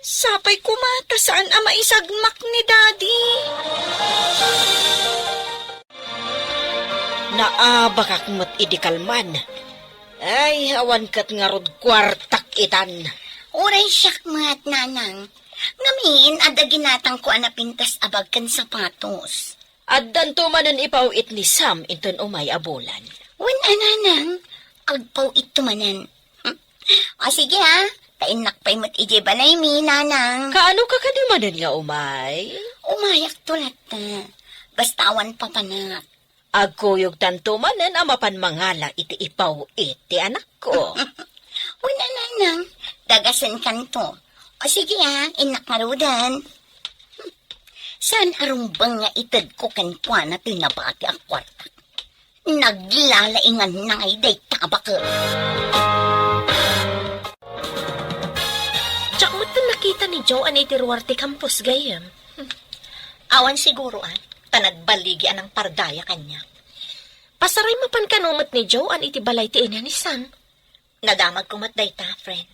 Sapay koma ta saan a maisagmak ni Daddy. Naabakak met idi kalman. Ay, awan ket ngarud kuartak itan. Uray siak met, Nanang. Ngamin, adda ginatangko a napintas a bag ken sapatos. Addanto manen ipaw-it ni Sam inton umay a bulan. Wen a, Nanang, agpaw-itto manen. O sige, ha, ta innak pay met idiay balaymi, Nanang. Kaano ka kadi manen nga umay? Umayakto latta. Basta awan papanak. Agkuyogtanto manen a mapan mangala iti ipaw-it ti anakko. Wen a, Nanang, dagasenkanto. O sige, ha, innak ngaruden. Saan a rumbeng nga itedko kenkuana ti nabati a kuarta. Naglalaingan na ngay dayta a baket. Diak met nakita ni Joan iti ruar ti campus gayem. Hmm. Awan siguro, ah, ta nagballigi a nangpardaya kaniak. Pasaray mapan kano met ni Joan iti balay ti ina ni Sam. Nadamagko met dayta, friend.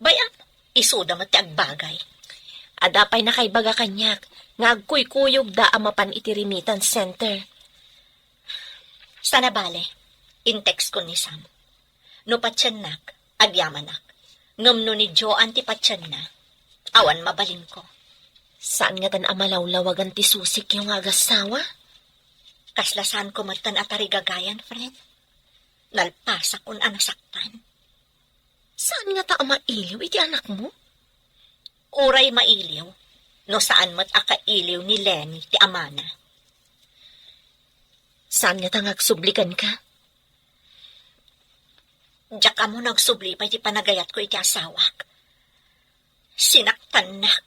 Bay-am, isuda met ti agbagay. Adda pay nakaibaga kaniak nga agkuykuyogda a mapan iti remittance center. Sana bale, in-text ko ni Sam. No patiennak, agyamanak. Ngem no ni Joan ti patienna, awan mabalinko. Saan ngatan a malawlawagan ti susik yo nga agasawa? Kasla saanko metten a tarigagayan, friend. Nalpasakon a nasaktan. Saan ngata a mailiw iti anakmo? Uray mailiw, no saan met a kailiw ni Lenny ti amana. Saan ngata nga agsublikanka? Diak ammo no agsubli pay ti panagayatko iti asawak. Sinaktannak.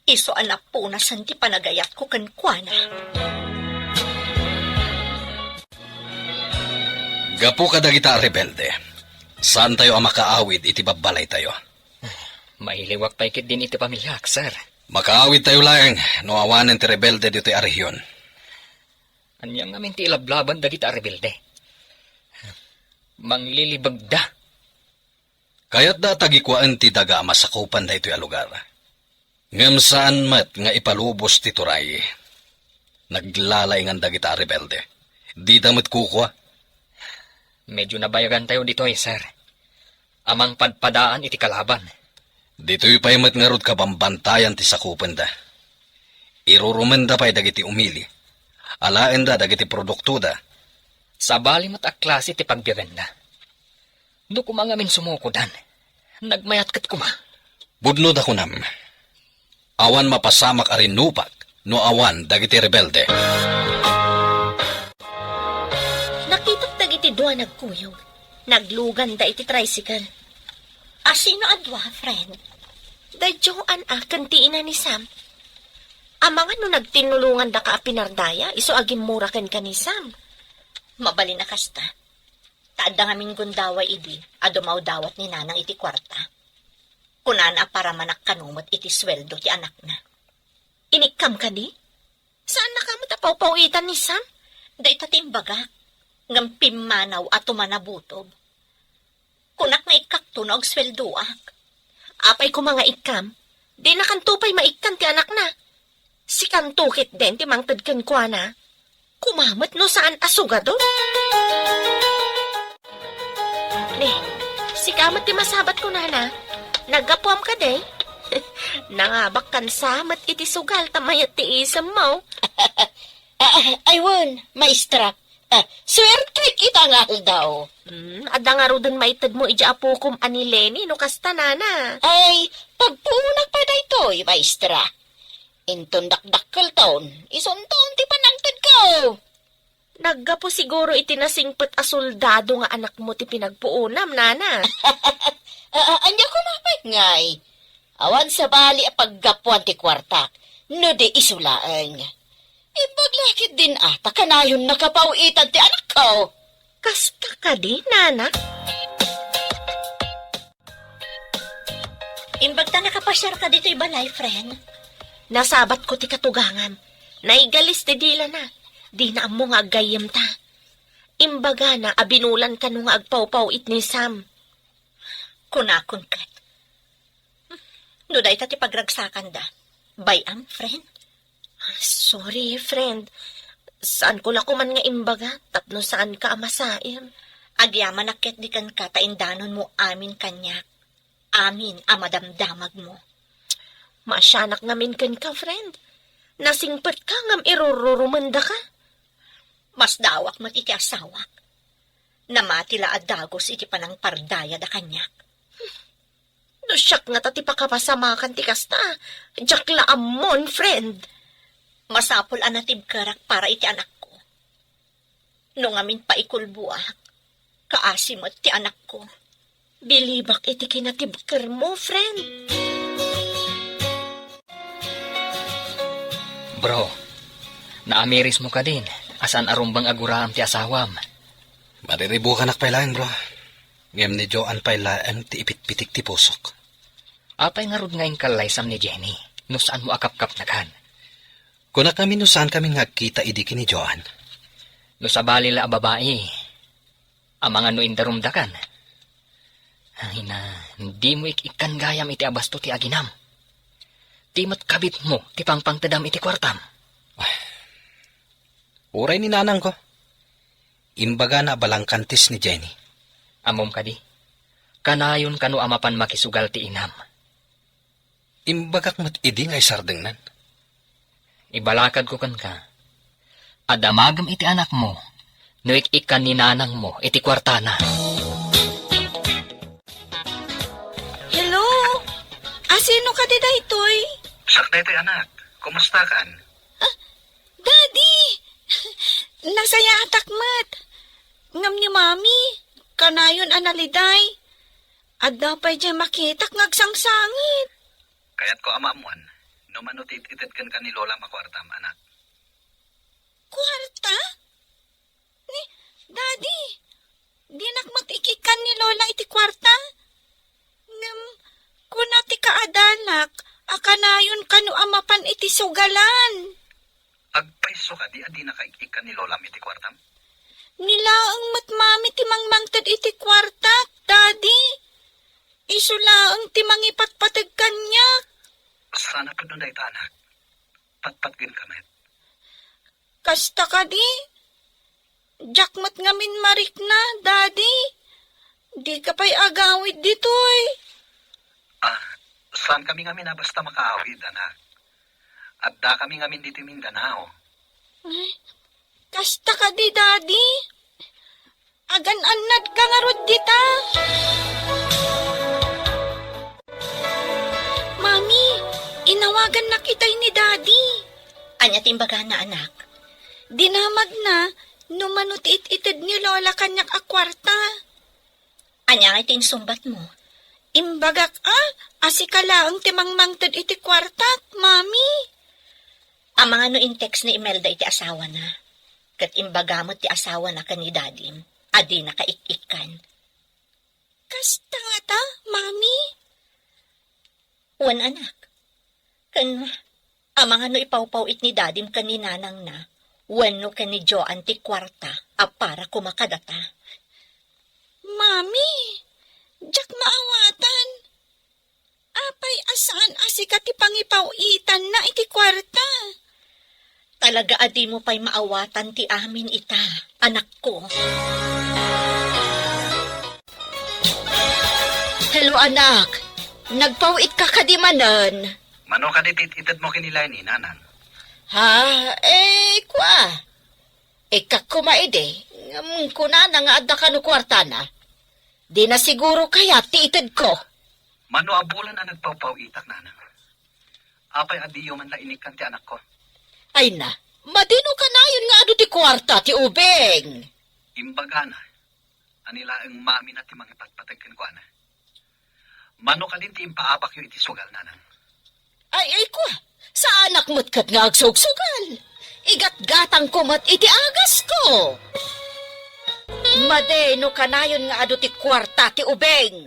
Isu a napunasen ti panagayatko kenkuana. Gapu kadagita a rebelde, saantayo a makaawid iti babbalaytayo. Mailiwak pay ketdin iti pamiliak, sir. Makaawidtayo laeng no awanen ti rebelde ditoy a rehiyon. Ania ngamin ti ilablaban dagita a rebelde? Manglilibegda. Kayatda a tagikuaen ti daga a masakupan daytoy a lugar. Ngem saan met nga ipalubos ti turay. Naglalaingan dagita a rebelde. Dida met kukua. Medyo nabayagantayo ditoy, sir. A mangpadpadaan iti kalaban. Ditoy pay met ngarud kabambantayan ti sakupenda. Irurumenda pay dagiti umili. Alaenda dagiti produktoda. Sabali met a klase ti pagbiagenda. No koma ngamin sumukodan, nagmayat ket koma. Pudno ta kunam, awan mapasamak a rinnupag no awan dagiti rebelde. Nakitak dagiti dua nagkuyog. Nagluganda iti tricycle. Asino a dua, friend? Da Joan a ken ti ina ni Sam. Amangan no nagtinnulongandaka a pinardaya, isu a gimmura kenka ni Sam. Mabalin a kasta. Ta adda ngamin gundaway idi a dumawdawat ni Nanang iti kuarta. Kunana a paramanak kano met iti sueldo ti anakna. Inikkam kadi? Saannaka met a pawpaw-itan ni Sam? Dayta ti imbagak, ngem pimmanaw a tumanabutob. Kunak nga ikkakto no agsueldoak. Apay koma nga ikkam? Dinakanto pay maikkan ti anakna. Sikanto ketdin ti mangted kenkuana. Koma met no saan a sugado. Ne, sika met ti masabat ko, nana. Naggapuam kadi? Nangabakkan sa met iti sugal ta mayat ti isemmo. Ah, ah, ay wen, maestra. Ah, suertek ita nga aldaw. Hmm, adda ngaruden maitedmo idiay apokom a ni Lenny no kasta, nana. Ay, pagpuonak pay daytoy, maestra. Inton dakdakkelton, isunton ti panangtedko. Naggapu siguro iti nasingpet a soldado nga anakmo ti pinagpuonam, nana. Ah, ah, ania koma pay ngay? Awan sabali a paggapuan ti kuartak, no di isu laeng. Imbag la ketdin a ta kanayon nakapaw-itan ti anakko. Kasta kadi, nana? Imbag ta nakapasiarka ditoy balay, friend. Nasabatko ti katugangam. Naigalis ti dilana. Dina ammo nga aggayyemta. Imbagana a binulan kano nga agpawpaw-it ni Sam. kunakon ket. No dayta ti pagragsakanda, bay-am, friend? Sorry, friend. Saan ko la koman nga imbaga tapno saan ka a masaem. Agyamanak ketdi kenka ta indanonmo amin kaniak. Amin a madamdamagmo. Maasianak ngamin kenka, friend. Nasingpetka ngem irururumendaka. Masdaawak met iti asawak. Namati la a dagus iti panangpardayada kaniak. No siak ngata ti pakapasamakan ti kasta, diak la ammon, friend. Masapul a natibkerak para iti anakko. No ngamin paikulboak, kaasi met ti anakko. Bilibak iti kinatibkermo, friend. Bro, naamirismo kadin a saan a rumbeng a guraem ti asawam? Mariribukanak pay laeng, bro. Ngem ni Joan pay laeng ti ipitpitik ti pusok. Apay ngarud nga inkallaysam ni Jenny no saanmo a kapkapnekan? Kunak ngamin no saankami nga agkita idi ken ni Joan. No sabali la a babai, amangan no indarumdakan. Ay na, dimo ik-ikkan gayam iti abasto ti aginam. Ti met kabitmo ti pangpangtedam iti kuartam. Uray ni nanangko. Imbagana a balangkantis ni Jenny. Ammom kadi? Kanayon kano a mapan makisugal ti inam. Imbagak met idi nga isardengnan. Ibalakadko kenka. Adda magem iti anakmo no ik-ikkan ni nanangmo iti kuartana. Hello? Asino kadi daytoy? Siak daytoy, anak. Kumustakan? Ah, Daddy! Nasayaatak met. Ngem ni Mami, kanayon a naliday. Adda pay diay makitak nga agsangsangit. Kayatko a maammuan no mano ti it-ited kenka ni Lolam a kuartam, anak. Kuarta? Ni, Daddy, dinak met ik-ikkan ni Lola iti kuarta. Ngem, kuna ti kaadanak a kanayon kano a mapan iti sugalan. Agpayso kadi a dinaka ik-ikkan ni Lolam iti kuartam? Ni laeng met Mami ti mangmangted iti kuartak, Daddy. Isu laeng ti mangipatpateg kaniak. Saan a pudno dayta, anak. Patpatgenka met. Kasta kadi? Diak met ngamin marikna, Daddy. Dika pay agawid ditoy. Ah, saankami ngamin a basta makaawid, anak. Addakami ngamin ditoy Mindanao. Ay, kasta kadi, Daddy? Agan-annadka ngarud dita? Mami, inawagannak itay ni Daddy. Ania ti imbagana, anak? Dinamagna no mano ti it-ited ni Lola kaniak a kuarta. Ania ngay ti insungbatmo? Imbagak a, a sika laeng ti mangmangted iti kuartak, Mami. Amangan no in-text ni Imelda iti asawana, ket imbaga met ti asawana ken ni Dadim a dinaka ik-ikkan. Kasta ngata, Mami? Wen, anak. Ken amangan no ipawpaw-it ni Dadim ken ni Nanangna wenno ken ni Joan ti kuarta a para koma kadata. Mami, diak maawatan. Apay a saan a sika ti pangipaw-itanna iti kuarta? Talaga a dimo pay maawatan ti amin ita, anakko. Hello, anak. Nagpaw-itka kadi manen? Mano kadi ti it-itedmo ken ni Leni, Nanang? Ha? Eh, kua. Ikkak koma idi, ngem kunana nga adda kano kuartana. Dina siguro kayat ti itedko. Mano a bulan a nagpawpaw-itak, Nanang? Apay a diyo man la inikkan ti anakko? Ay na, madino kanayon nga adu ti kuarta ti ubing? Imbagana, a ni laeng mamina ti mangipatpateg kenkuana. Mano kadin ti impaabakyo iti sugal, Nanang? Ay, ay, kua, saanak met ket nga agsugsugal. Igatgatangko met iti agasko. Madino kanayon nga adu ti kuarta ti ubing.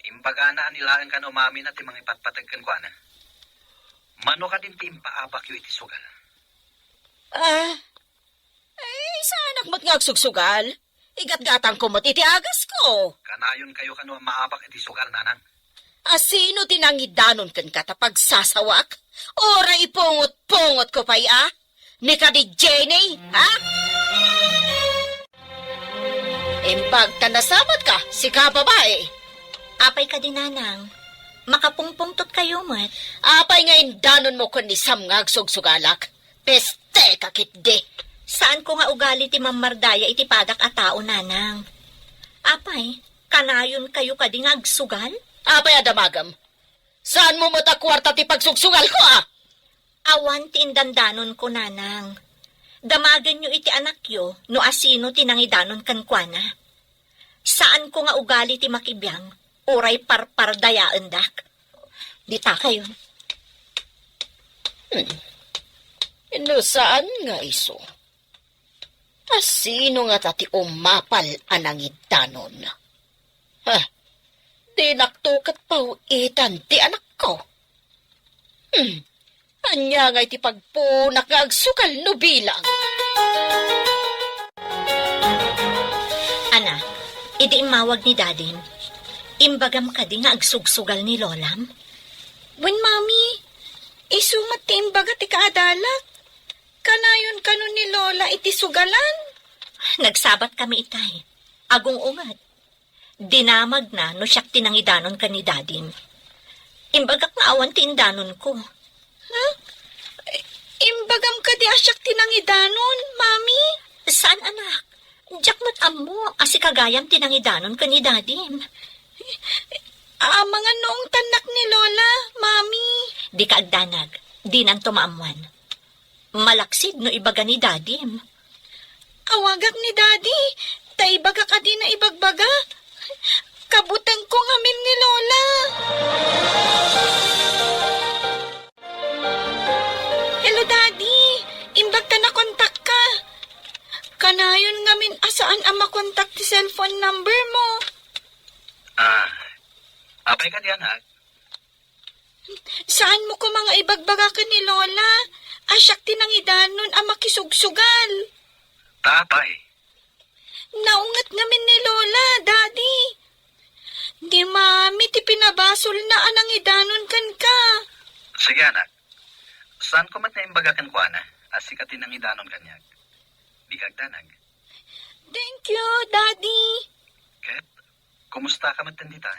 Imbagana a ni laeng kano mamina ti mangipatpateg kenkuana. Mano kadin ti impaabakyo iti sugal? Ah, ay, saanak met nga agsugsugal. Igatgatangko met iti agasko. Kanayon kayo kano a maapak iti sugal, nanang. A sino ti nangidanon kenka ta pagsasawak? Uray ipungot-pungotko pay a? Ni kadi Jenny, ha? Imbag ta nasabatka, sika babai. Apay kadi, nanang? Makapungpungtot kayo met. Apay nga indanonmo ken ni Sam nga agsugsugalak? Peste ka ketdi. Saanko nga ugali ti mammardaya iti padak a tao, nanang. Apay, kanayon kayo kadi nga agsugal? Apay a damagem? Saanmo met a kuarta ti pagsugsugalko, a? Awan ti indandanonko, nanang. Damagenyo iti anakyo no asino ti nangidanon kenkuana. Saanko nga ugali ti makibiang, uray parpardayaendak. Dita kayo. Hmm. No saan nga isu? Asino ngata ti umapal a nangidanon? Ha? Dinakto ket paw-itan ti anakko. Hmm. Ania nga iti pagpunak nga agsugal no bilang? Ana, idi immawag ni Dadim, imbagam kadi nga agsugsugal ni Lolam? Wen, Mami, isu met ti imbaga ti kaadalak. Kanayon kano ni Lola iti sugalan? Nagsabat kami itay. Agung-unget. Dinamagna no siak ti nangidanon ken ni Dadim. Imbagak nga awan ti indanonko. Ha? Imbagam kadi a siak ti nangidanon, Mami? Saan, anak. Diak met ammo a sika gayam ti nangidanon ken ni Dadim. Amangan no ungtannak ni Lola, Mami. Dika agdanag. Dinanto maammuan. Malaksid no ibaga ni Dadim. Awagak ni Dadi, ta ibagak a dina ibagbaga. Kabutengko ngamin ni Lola. Hello, Daddy. Imbag ta nakontakka. Kanayon ngamin a saan a makontak ti cellphone number mo. Ah, apay kadi, anak? Saanmo koma nga ibagbaga ken ni Lola a siak ti nangidanon a makisugsugal? Ta apay? Naunget ngamin ni Lola, Daddy. Ni Mami ti pinabasolna a nangidanon kenka. Sige, anak. Saanko met nga imbaga kenkuana a sika ti nangidanon kaniak? Dika agdanag. Thank you, Daddy. Ket, kumusta ka met dita?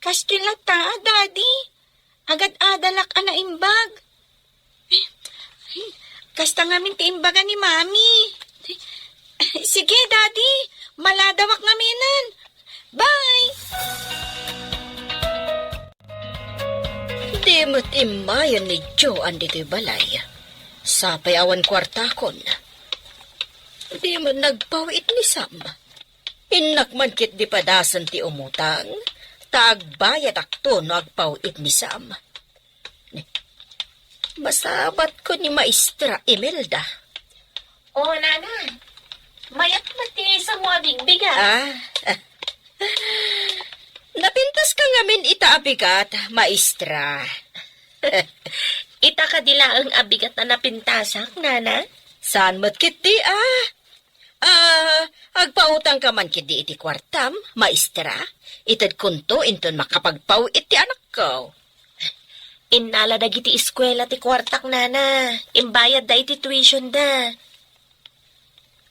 Kastoy latta, Daddy. Agad-adalak a naimbag. Kasta ngamin ti imbaga ni Mami. Sige, Daddy. Maladawak ngaminen. Bye! Di met immayen ni Joan ditoy balay. Sapay awan kuartakon. Di met nagpaw-it ni Sam. Innak man ketdi padasen ti umutang, ta agbayadakto no agpaw-it ni Sam. Masabatko ni Maestra Imelda. O, Nana, mayat met ti isamo a bigbigat. Ah, napintaska ngamin ita a bigat, Maestra. Ita kadi laeng a bigat a napintasak, Nana? Saan met ketdi, ah? Ah, agpautangka man ketdi iti kuartam, Maestra? Itedkonto inton makapagpaw-it ti anakko. Innala dagiti eskuela ti kuartak, Nana. Imbayadda iti tuitionda.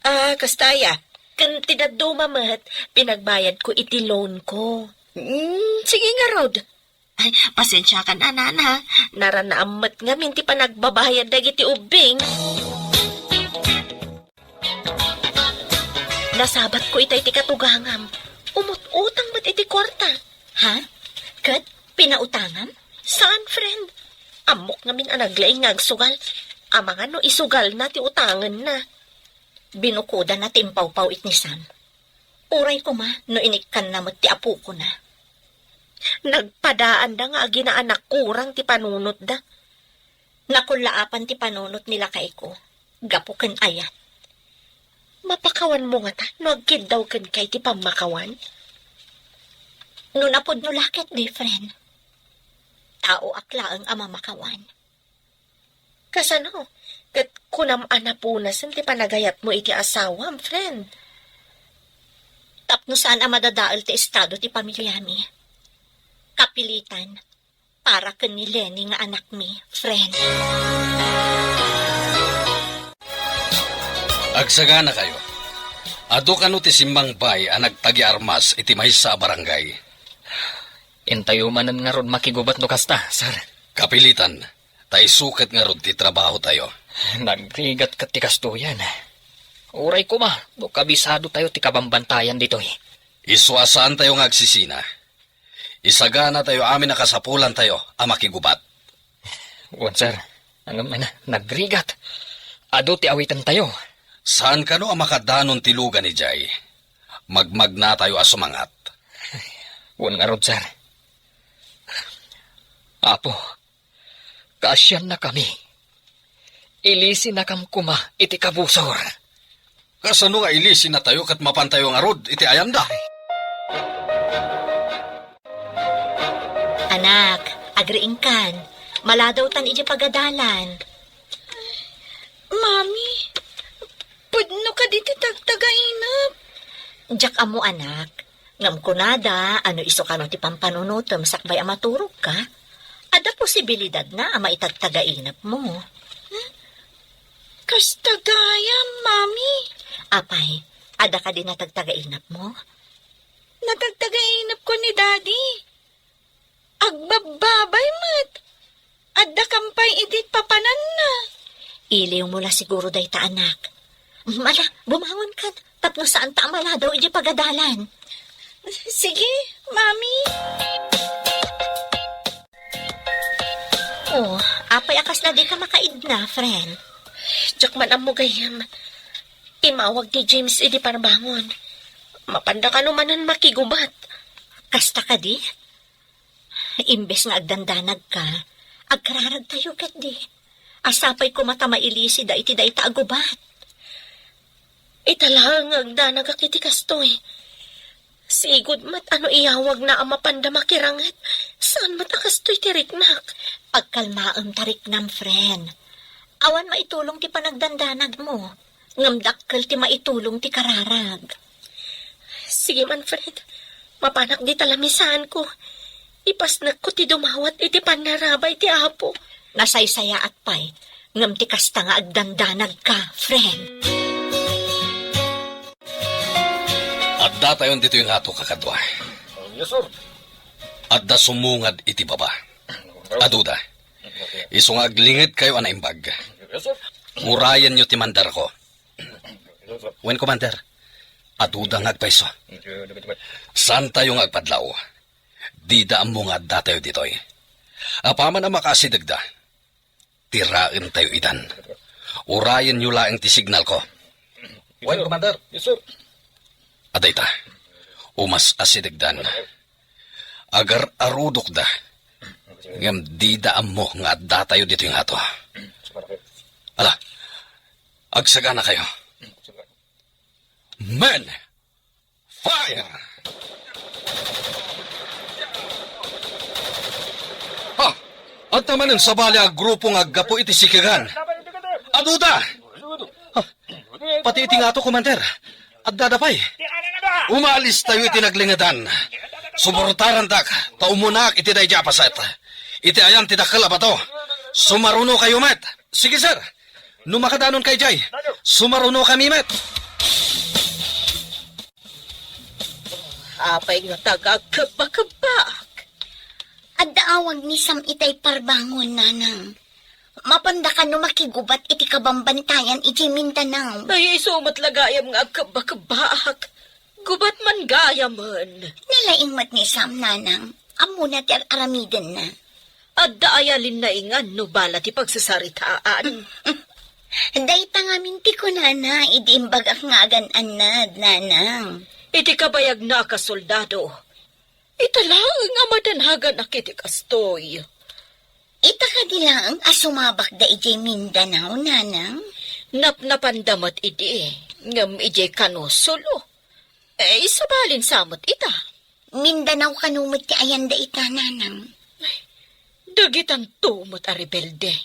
Ah, kasta aya? Ken ti dadduma met, pinagbayadko iti loan ko. Mm, sige ngarud. Ay, pasensiakan a, Nana. Narannaam met ngamin ti panagbabayad dagiti ubbing. Nasabatko itay ti katugangam. Umut-utang met iti kuarta. Ha? Ket pinautangam? Saan, friend. Ammok ngamin a naglaing nga agsugal. Amangan no isugalna ti utangenna. Binukodana ti impawpaw-it ni Sam. Uray koma no inikkanna met ti apokona. Nagpadaanda nga aginaanakkurang ti panunotda. Nakullaapan ti panunot ni lakayko, gapu ken ayat. Mapakawanmo ngata no agkiddaw kenka iti pammakawan? No napudno la ketdi, friend. Taoak laeng a mamakawan. Kasano? Ket kunam a napunasen ti panagayatmo iti asawam, friend. tapno saan a madadael ti estado ti pamiliami. Kapilitan, para ken ni Lenny nga anakmi, friend. Agsaganakayo. Adu kano ti simmangbay a nagtagiarmas iti maysa a barangay? Intayo manen ngarud makigubat no kasta, sir. Kapilitan, ta isu ket ngarud ti trabahotayo. Nagrigat ket ti kastoyen. Uray koma, no kabisadotayo ti kabambantayan ditoy. Isu a saantayo nga agsisina. Isaganatayo amin a kasapulantayo a makigubat. Wen, sir. Ngem, nagrigat. Adu ti awitentayo. Saan kano a makadanon ti lugan idiay? Magmagnatayo a sumangat. Wen ngarud, sir. Apo, kaasiannakami. Ilisinakam koma iti kabusor. Kasano nga ilisinatayo ket mapantayo ngarud iti ayanda? Anak, agriingkan. Maladawtan iti pagadalan. Mami, pudno kadi ti tagtagainep? Diak ammo, anak. Ngem kunada, ano isu kano ti pampanunotem sakbay a maturogka? Adda posibilidadna a maitagtagainepmo. Hmm? Kasta gayam, Mami. Apay, adda kadi natagtagainepmo? Natagtagainepko ni Daddy. Agbabbabay met. Adda kampay idi papananna. Iliwmo la siguro dayta, anak. Ala, bumangonkan, tapno saanta a maladaw iti pagadalan. Sige, Mami. Oh, apay a kasla dika makaidna, friend? Diak man ammo gayam. Imawag ni James idi parbangon. Mapanda kano manen makigubat. Kasta kadi? Imbes nga agdandanagka, agkararagtayo ketdi. Sapay koma ta mailisida iti dayta a gubat. Ita laeng nga agdanagak iti kastoy. Sigud met a no iyawagna a mapanda makiranget, saan met a kastoy ti riknak. Agkalmaem ta riknam, friend. Awan maitulong ti panagdandanagmo. Ngem dakkel ti maitulong ti kararag. Sige man, friend. Mapanak dita lamisaanko. Ipasnekko ti dumawat iti pannarabay ti Apo. Nasaysayaat pay, ngem ti kasta nga agdandanagka, friend. Addatayon ditoy nga ato, kakadua. Yes, sir. Adda sumungad iti baba. Aduda. Isu nga aglingedkayo a naimbag. Yes, sir. Urayenyo ti mandarko. Wen, Commander, aduda nga agpayso. Saantayo nga agpadlaw. Dida ammo nga addatayo ditoy. Apaman a makaasidegda, tiraentayo idan. Urayenyo laeng ti signalko. Wen, Commander. Yes, sir. Adda ita. Umas-asidegdan. Agar-arudokda. Ngem dida ammo nga addatayo ditoy nga ato. Ala, agsaganakayo. Men! Fire! Ha! Adda manen sabali a grupo nga aggapu iti sikegan. Aduda! Ha! Pati iti ngato, Commander. Addada pay. Umalistayo iti naglingedan. Suportarandak, ta umunaak iti daydi a paset. Iti ayan ti dakkel a bato. Sumarunokayo met. Sige, sir. No makadanonka idiay, sumarunokami met. Apay nga taga agkebba-kebbaak? Adda awag ni Sam itay parbangon, nanang. Mapanda kano makigubat iti kabambantayan iti Mindanao. Ay, isu met la gayam nga agkebba-kebbaak. Gubat man gayamen. Nalaing met ni Sam, nanang. Ammona ti ar-aramidenna. Adda aya linnaingan no bala ti pagsasaritaan? Dayta ngamin ti kunana idi imbagak nga agan-annad, nanang. Iti kabayagna a kasoldado, ita laeng a madanaganak iti kastoy. Ita kadi laeng a sumabakda idiay Mindanao, nanang? Napnapanda met idi, ngem idiay kano solo. Eh, sabalin sa met ita. Mindanao kano met ti ayanda ita, nanang? Dagitanto met a rebelde.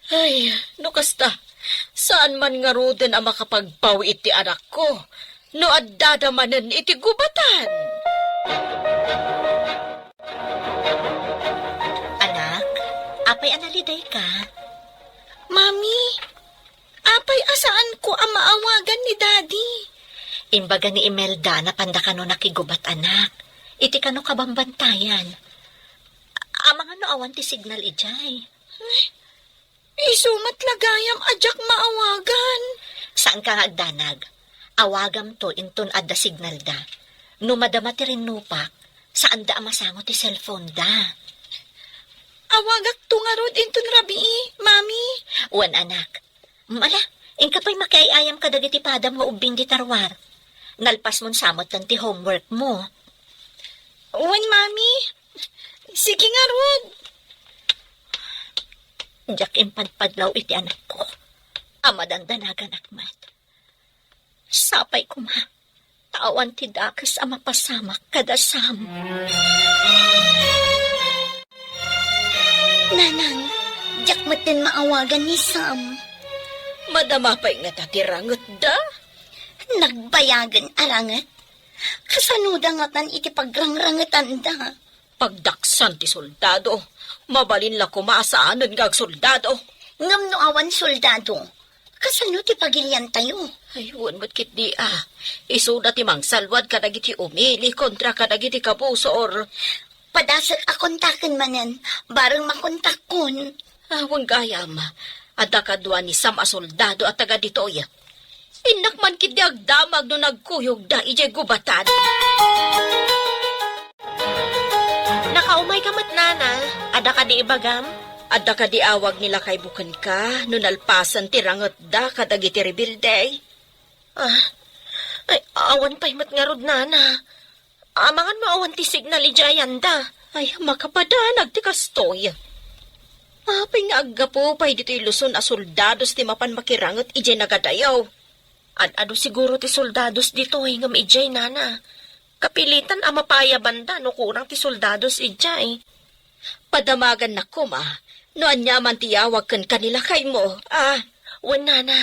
Ay, no kasta, saan man ngaruden a makapagpaw iti anakko. no addada manen iti gubatan. Anak, apay a nalidayka? Mami, apay a saanko a maawagan ni Daddy? Imbaga ni Imelda, napanda kano nakigubat, anak. Iti kano kabambantayan. Amangan no awan ti signal idiay. Isu met la gayam a diak maawagan. Saanka nga agdanag. Awagamto inton adda signalda. No madama ti rinnupak, saanda a masango ti cellphone-da. Awagakto ngarud inton rabii, Mami. Wen, anak. Mm, ala, inka pay makiay-ayam kadagiti padam nga ubbing dita ruar. Nalpasmon sa metten ti homework-mo. Wen, Mami. Sige ngarud. Diak impadpadlaw iti anakko a madandanaganak met. Sapay koma ta awan ti dakes a mapasamak kada Sam. Nanang, diak metten maawagan ni Sam. Madama pay ngata ti rangetda? Nagbayagen a ranget? Kasanoda ngatan iti pagrangrangetanda? Pagdaksan ti soldado, mabalin la koma a saanen nga agsoldado. Ngem no awan soldado, kasano ti pagiliantayo? Ay, wen met ketdi a. Isuda ti mangsalwad kadagiti umili kontra kadagiti kabusor. Padasek a kontaken manen, bareng makontakkon. Awan gayam, adda kadua ni Sam a soldado a taga ditoy. Innak man ketdi agdamag no nagkuyogda idiay gubatan. Nakaumayka met, Nana. Adda kadi ibagam? Adda kadi awag ni lakaymo kenka no nalpasen ti rangetda kadagiti rebelde? Ah, ay, awan pay met ngarud, Nana. Amangan no awan ti signal idiay ayanda. Ay, makapadanag ti kastoy. Apay nga aggapu pay ditoy Luzon a soldados ti mapan makiranget idiay nagadayaw? Ad-adu siguro ti soldados ditoy ngem idiay, Nana. Kapilitan a mapayabanda no kurang ti soldados idiay. Padamagannak koma no ania man ti yawag kenka ni lakaymo. Ah, wen, Nana.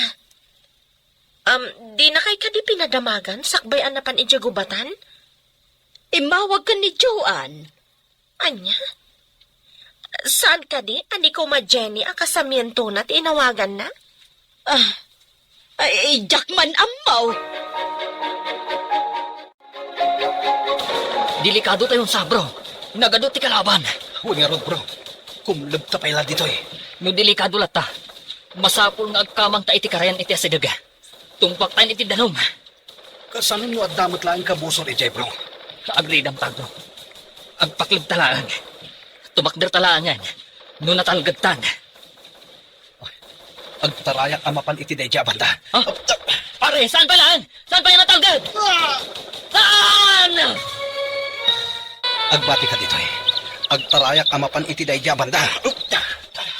Um, dinakay kadi pinadamagan sakbay a napan idiay gubatan? Immawag ken ni Joan. Ania? Saan kadi a ni Kuma Jenny a kasamientona ti inawaganna? Ah, ay, diak man ammo. Delikado tayon sa, bro. Nagadu ti kalaban. Wen ngarud, bro. Kumlebta pay la ditoy. No delikado latta, masapul nga agkamangta iti karayan iti asideg. Tungpaktaen iti danum. Kasano no adda met laeng kabusor idiay, bro? Agridamta, bro. Agpaklebta laeng. Tumakderta laengen no natalgedtan. Agtarayak a mapan iti daydiay a banda. Ha? Pare, saan pay laeng? Saan pay a natalged? Ah! Saan? Agbatika ditoy. Agtarayak a mapan iti daydiay a banda.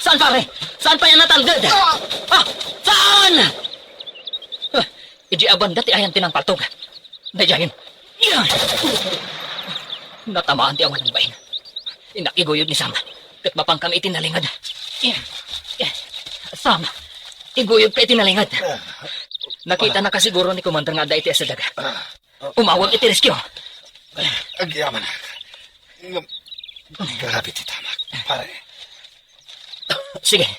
Saan, pare? Saan pay a natalged? Ah! Ah! Saan? Ah, idiay a banda ti ayan ti nangpaltog. Daydiayen. Natamaan ti awan a bain. Innak iguyod ni Sam, ket mapankami iti nalinged. Sam, iguyodka iti nalinged. Nakitanaka siguro ni Commander nga adda iti asideg. Umawag iti rescue. Agyaman. Ngem, grabe ti tamak, pare. Sige,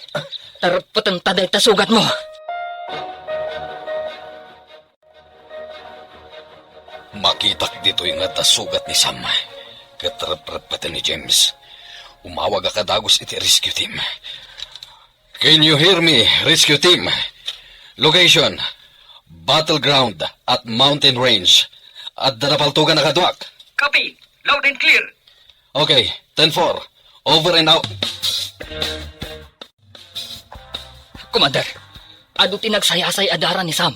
tarpeten ta dayta sugatmo. Makitak ditoy nga adda sugat ni Sam, ket reprepeten ni James. Umawagak a dagus iti rescue team. Can you hear me, rescue team? Location, battleground at mountain range. Adda napaltogan a kaduak. Copy. Loud and clear. Okay, ten four. Over and out. Commander, adu ti nagsayasay a dara ni Sam.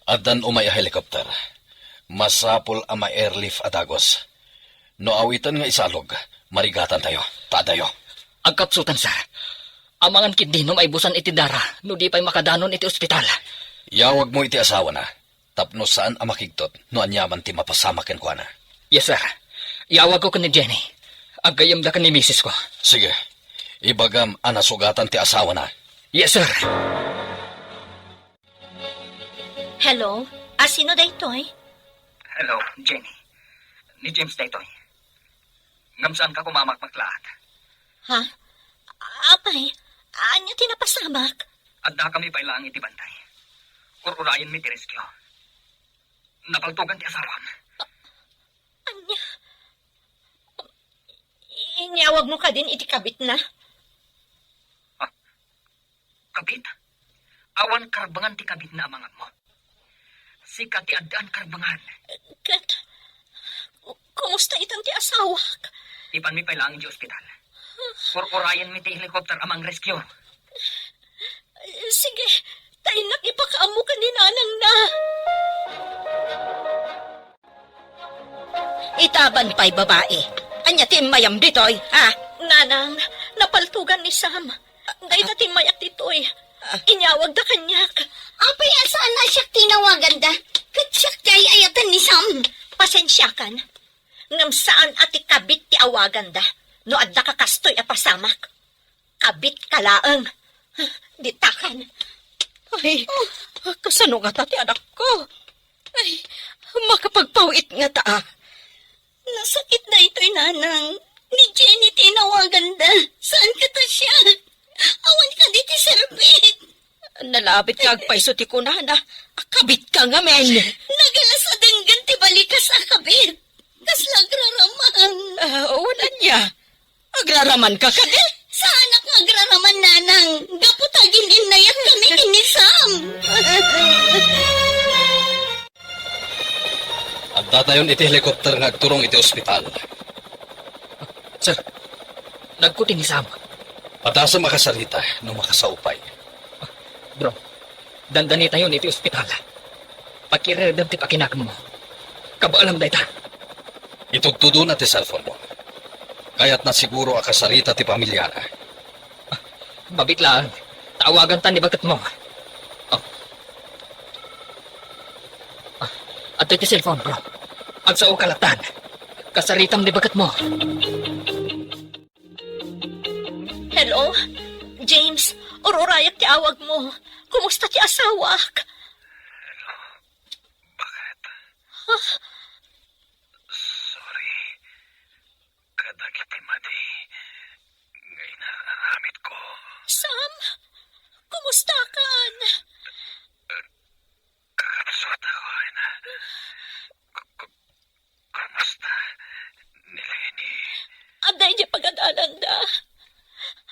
Addan umay a helicopter. Masapul a ma-airlift a dagus. No awiten nga isalog, marigatantayo. Taadayo. Agkapsutan, sir. Amangan ketdi no maibusan iti dara no di pay makadanon iti ospital. Yawagmo iti asawana tapno saan a makigtot no aniaman ti mapasamak kenkuana. Yes, sir. Yawagko ken ni Jenny. Aggayyemda ken ni misis ko. Sige. Ibagam a nasugatan ti asawana. Yes, sir. Hello? A sino daytoy? Hello, Jenny. Ni James daytoy. Ngem saanka koma a makmaklaat. Ha? Apay, ania ti napasamak? Addakami pay laeng iti bantay. Ur-urayenmi ti rescue. Napaltogan ti asawam. Ania? Inyawagmo kadin iti kabitna? Ah, kabit? Awan karbengan ti kabitna a mangammo. Sika ti addaan karbengan. Ket, kumusta itan ti asawak? Ipanmi pay laeng idiay ospital. Ur-urayenmi ti helicopter a mangrescue. Sige, ta innak ipakaammo ken ni nanangna. Itaban pay, babai. Ania ti immayam ditoy, ha? Nanang, napaltogan ni Sam. Dayta ti immayak ditoy. Inyawagda kaniak. Apay a saan a siak ti inawaganda? Ket siak ti ay-ayatan ni Sam. Pasensiakan. Ngem saan a ti kabit ti awaganda no addaka kastoy a pasamak. Kabitka laeng. Ditakan. Ay, kasano ngata ti anakko? Ay, makapagpaw-it ngata, a. Nasakit daytoy, nanang. Ni Jenny ti inawaganda. Saan kata siak? Awan kadi ti serbik. Nalabit nga agpayso ti kunana. Kabitka ngamin. Nagalas a denggen ti balikas a kabit. Kasla agraraman. Ah, wen ania? Agraramanka kadi? Saanak nga agraraman, nanang. Gapu ta agin-innayakkami ken ni Sam. Addatayon iti helicopter nga agturong iti ospital. Sir, nagkuti ni Sam. Padasem a kasarita no makasao pay. Bro, dandanitayon iti ospital. Pakiredem ti pakinaganmo. Kabaelam dayta. Itudtudona ti cellphone mo. Kayatna siguro a kasarita ti pamiliana. Mabit laeng. Tawaganta ni baketmo. Oh. Ah, adtoy ti cellphone, bro. Agsaoka lattan. Kasaritam ni baketmo. Hello? James, ur-urayak ti awagmo. Kumusta ti asawak? Hello? Bakit? Ah. Sorry. Kadagiti madi nga inaaramidko. Sam, kumustakan? Kakabsut ako, ina. Ku-, ku-, kumusta ni Leni? Adda idiay pagadalanda.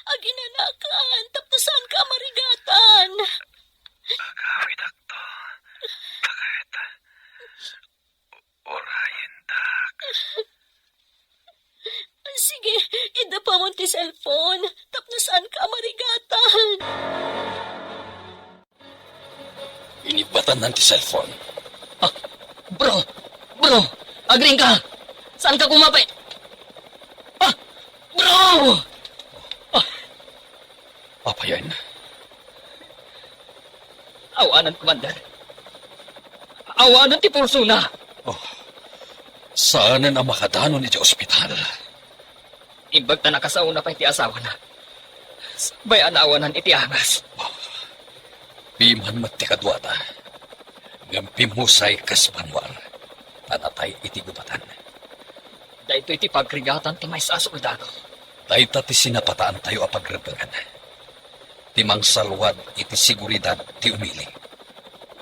Aginanakan, tapno saanka a marigatan. Agawidakto. Bakit? Urayendak. Sige, iddapamon ti cellphone, tapno saanka a marigatan. Inibatannan ti cellphone. Ah, bro! Bro! Agriingka! Saanka koma pay-, ah! Bro! Ah! Apayen? Awanen, Commander. Awanen ti pulsona. Oh, saanen a makadanon iti ospital. Imbag ta nakasaona pay ti asawana. Bay a naawanan iti angas. Oh, piman met ti kaduada. Ngem pimmusay kas banwar. Ta natay iti gubatan. Daytoy ti pagrigatan ti maysa a soldado. Dayta ti sinapataantayo a pagrebbengan. Ti mangsalwad iti seguridad ti umili.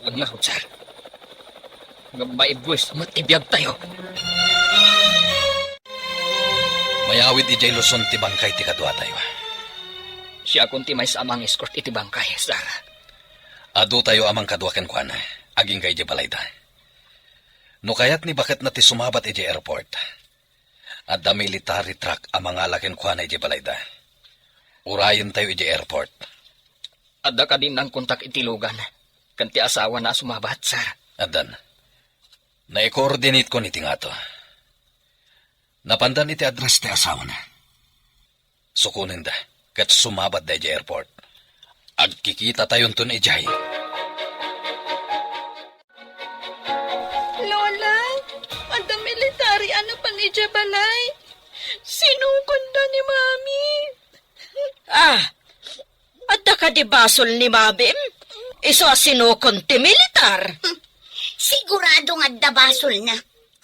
Wen ngarud, sir. Ngem maibues met ti biagtayo. Mayawid idiay Luzon ti bangkay ti kaduatayo. Siakon ti maysa a mang-escort iti bangkay, sir. Adutayo a mangkadua kenkuana, agingga idiay balayda. No kayat ni baketna ti sumabat idiay airport, adda military truck a mangala kenkuana idiay balayda. Urayentayo idiay airport. Adda kadi nangkontak iti Logan ken ti asawana a sumabat, sir? Addan. Nai-coordinate-kon iti ngato. Napandan iti address ti asawana. Sukonenda ket sumabatda idiay airport. Agkikitatayonton idiay. Lola, adda military a napan idiay balay. Sinukonda ni Mami. Ah, adda kadi basol ni Mabim? Isu a sinukon ti militar. Hmm. Sigurado nga adda basolna.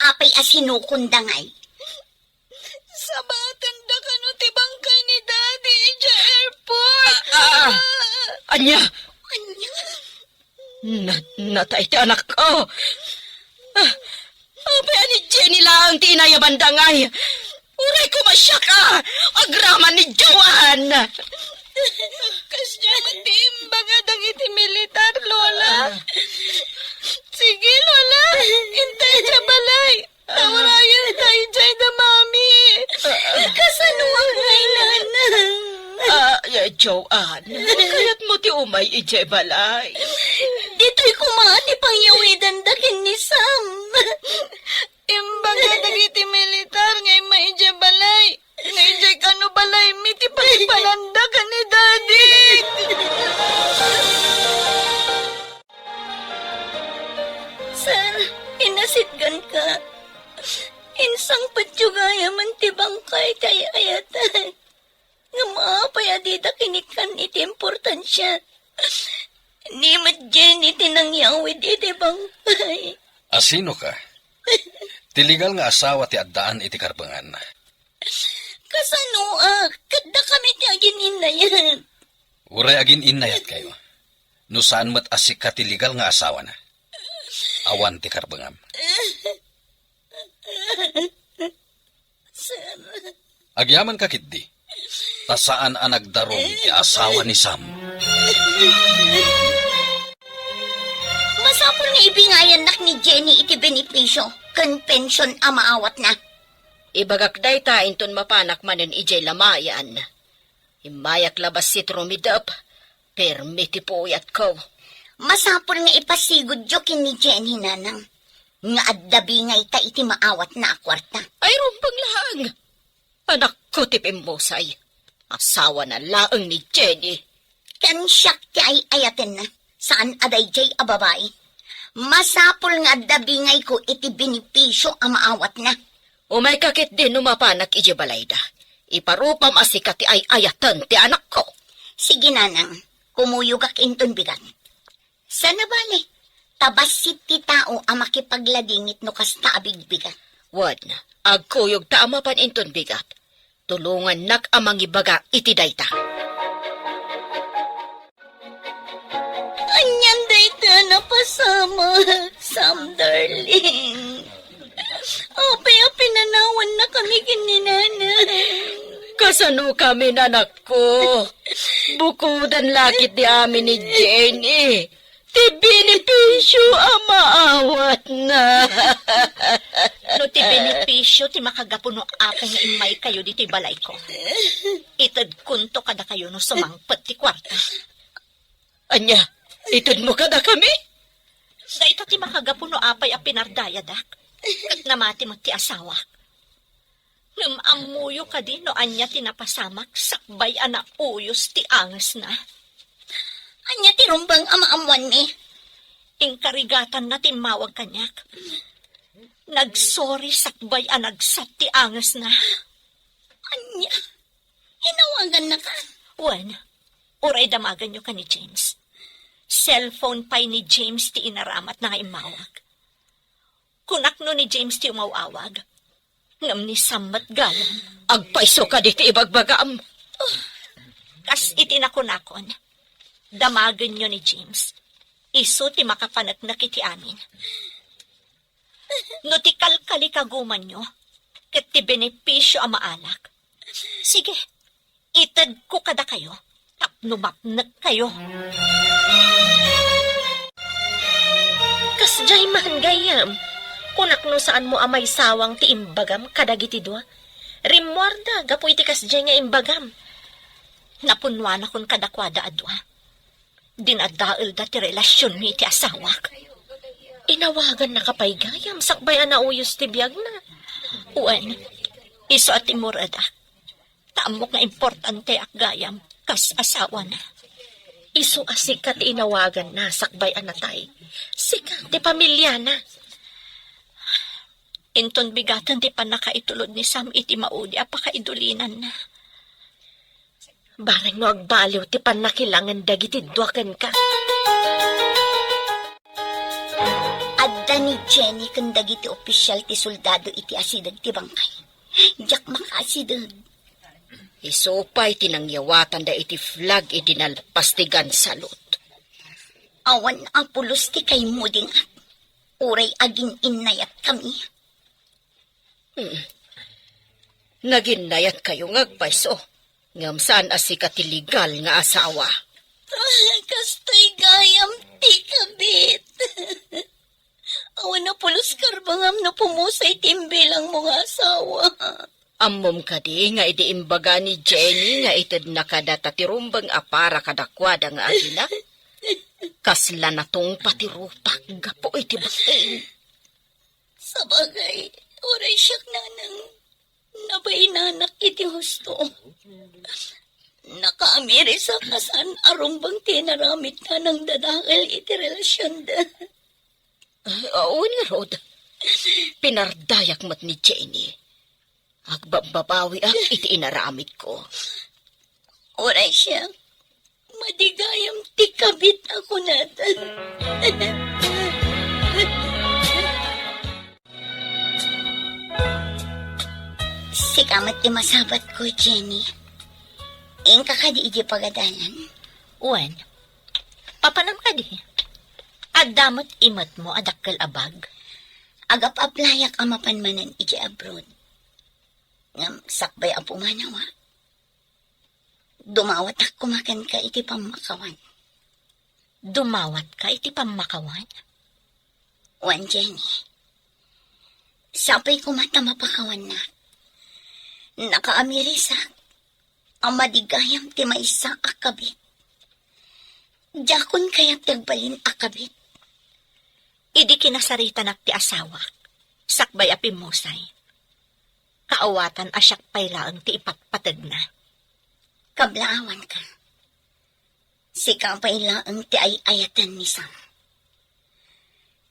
Apay a sinukon da ngay? Sabatenda kano ti bangkay ni Daddy idiay airport. Ah, ah. Ania? Ania? Na-, natay ti anakko. Ah, apay a ni Jenny laeng ti inayabanda ngay? Uray koma siak a agraman ni Joan! Kasdiay ti imbaga dagiti militar, Lola. Ah. Sige, Lola. Intay idiay balay. Taurayen ta idiay da Mami. Kasano ngay, Nanang? Ah, ya, Joan, kayatmo ti umay idiay balay? Ditoy koma ti pangyawidanda ken ni Sam. Imbaga dagiti militar nga immay idiay balay. Nga idiay kano balaymi ti pakipananda ken ni Daddy. Sir, inasitganka. Insangpetyo gayamen ti bangkay ti ay-ayatan. Ngem apay a dida kinikkan iti importansia? Ni met Jenny ti nangyawid iti bangkay. A sinoka? Ti legal nga asawa ti addaan iti karbengan. Kasano a? Ket dakami ti agin-innayat. Uray agin-innayatkayo. No saan met a sika ti legal nga asawana. Awan ti karbengam. Sir. Agyamanka ketdi. Ta saan a nagdarum ti asawa ni Sam. Masapul nga ibingayannak ni Jenny iti benepisio ken pension a maawatna. Ibagak dayta inton mapanak manen idiay lamayan. Immayak la bassit rumidep, permi ti puyatko. Masapul nga ipasigudyo ken ni Jenny, Nanang, nga adda bingayta iti maawatna a kuarta. Ay, rumbeng laeng! Anakko ti pimmusay. Asawana laeng ni Jenny. Ken siak ti ay-ayatenna, saan a daydiay a babai. Masapul nga adda bingayko iti benepisio a maawatna. Umayka ketdi no mapanak idiay balayda. Iparupam a sika ti ay-ayaten ti anakko. Sige, Nanang, kumuyogak inton bigat. Saan a bale, ta bassit ti tao a makipagladingit no kasta a bigbigat. Wen, agkuyogta a mapan inton bigat. Tulongannak a mangibaga iti dayta. Anian dayta a napasamak, Sam darling? Apay a pinanawannakami ken ni Nanang? Kasanokami, anakko? Bukoden la ketdi amin ni Jenny ti benepisio a maawatna. No ti benepisio ti makagapu no apay nga immaykayo ditoy balayko, itedkonto kadakayo no sumangpet ti kuarta. Ania, itedmo kadakami? Dayta ti makagapu no apay a pinardayadak, ket namati met ti asawak. Ngem ammoyo kadi no ania ti napasamak sakbay a nauyos ti angesna? Ania ti rumbeng a maammoanmi? Inkarigatanna ti immawag kaniak. Nagsorry sakbay a nagsat ti angesna. Ania? Inawagannaka? Wen, uray damagenyo ken ni James. Cellphone pay ni James ti inaramatna nga immawag. Kunak no ni James ti umaw-awag, ngem ni Sam met gayam. Agpayso kadi ti ibagbagam. Oh, kas iti nakunakon, damagenyo ni James. Isu ti makapaneknek iti amin. No ti kalkalikagumanyo ket ti benepisio a maalak, sige, itedko kadakayo tapno mapnekkayo. Kasdiay man, gayyem, kunak no saanmo a maisawang ti imbagam kadagiti dua. Rimmuarda gapu iti kasdiay nga imbagam. Napunnuanakon kadakuada a dua. Dinadaelda ti relasionmi iti asawak. Inawagannaka pay gayam sakbay a nauyos ti biagna? Wen, isu a timmuredak. Ta ammok nga importanteak gayam kas asawana. Isu a sika ti inawaganna sakbay a natay. Sika ti pamiliana. Inton bigaten ti pannakaitulod ni Sam iti maudi a pakaidulinanna. Bareng no agbaliw ti pannakilangen dagiti dua kenka. Ad-, Dani Jenny ken dagiti opisial ti soldado iti asideg ti bangkay. Diak makaasideg. Isu pay ti nangyawatanda iti flag idi nalpastigan salot. Awan a pulos ti kaimudingak. Uray agin-innayatkami. Hmm. Naginnayatkayo nga agpayso, ngem saan a sika ti legal nga asawa. Ah, kastoy gayam ti kabit. Awan a pulos karbangam no pumusay ti imbilangmo nga asawa. Ammom kadi nga idi imbaga ni Jenny nga itedna kadata ti rumbeng a para kadakuada nga agina? Kasla natungpa ti rupak gapu iti bain. Sabagay, uray siak nanang nabainanak iti husto. Nakaamirisak a saan a rumbeng ti inaramidna nang dadael iti relasionda. Ay, wen ngarud, pinardayak met ni Jenny. Agbabbabawiak iti inaramidko. Uray siak, madi gayam ti kabit a kunada. Sika met ti masabatko, Jenny. Inka kadi idiay pagadalan? Wen, papanam kadi? Adda met imetmo a dakkel a bag? Agap-aplayak a mapan manen idiay abroad. Ngem sakbay a pumanaw, dumawatak koma kenka iti pammakawan. Dumawatka iti pammakawan? Wen, Jenny. Sapay koma ta mapakawannak. Nakaamirisak a madi gayam ti maysa a kabit. Diakon kayat ti agbalin a kabit. Idi kinasaritanak ti asawak, sakbay a pimmusay, kaawatan a siak pay laeng ti ipatpategna. Kablaawanka. Sika pay laeng ti ay-ayaten ni Sam.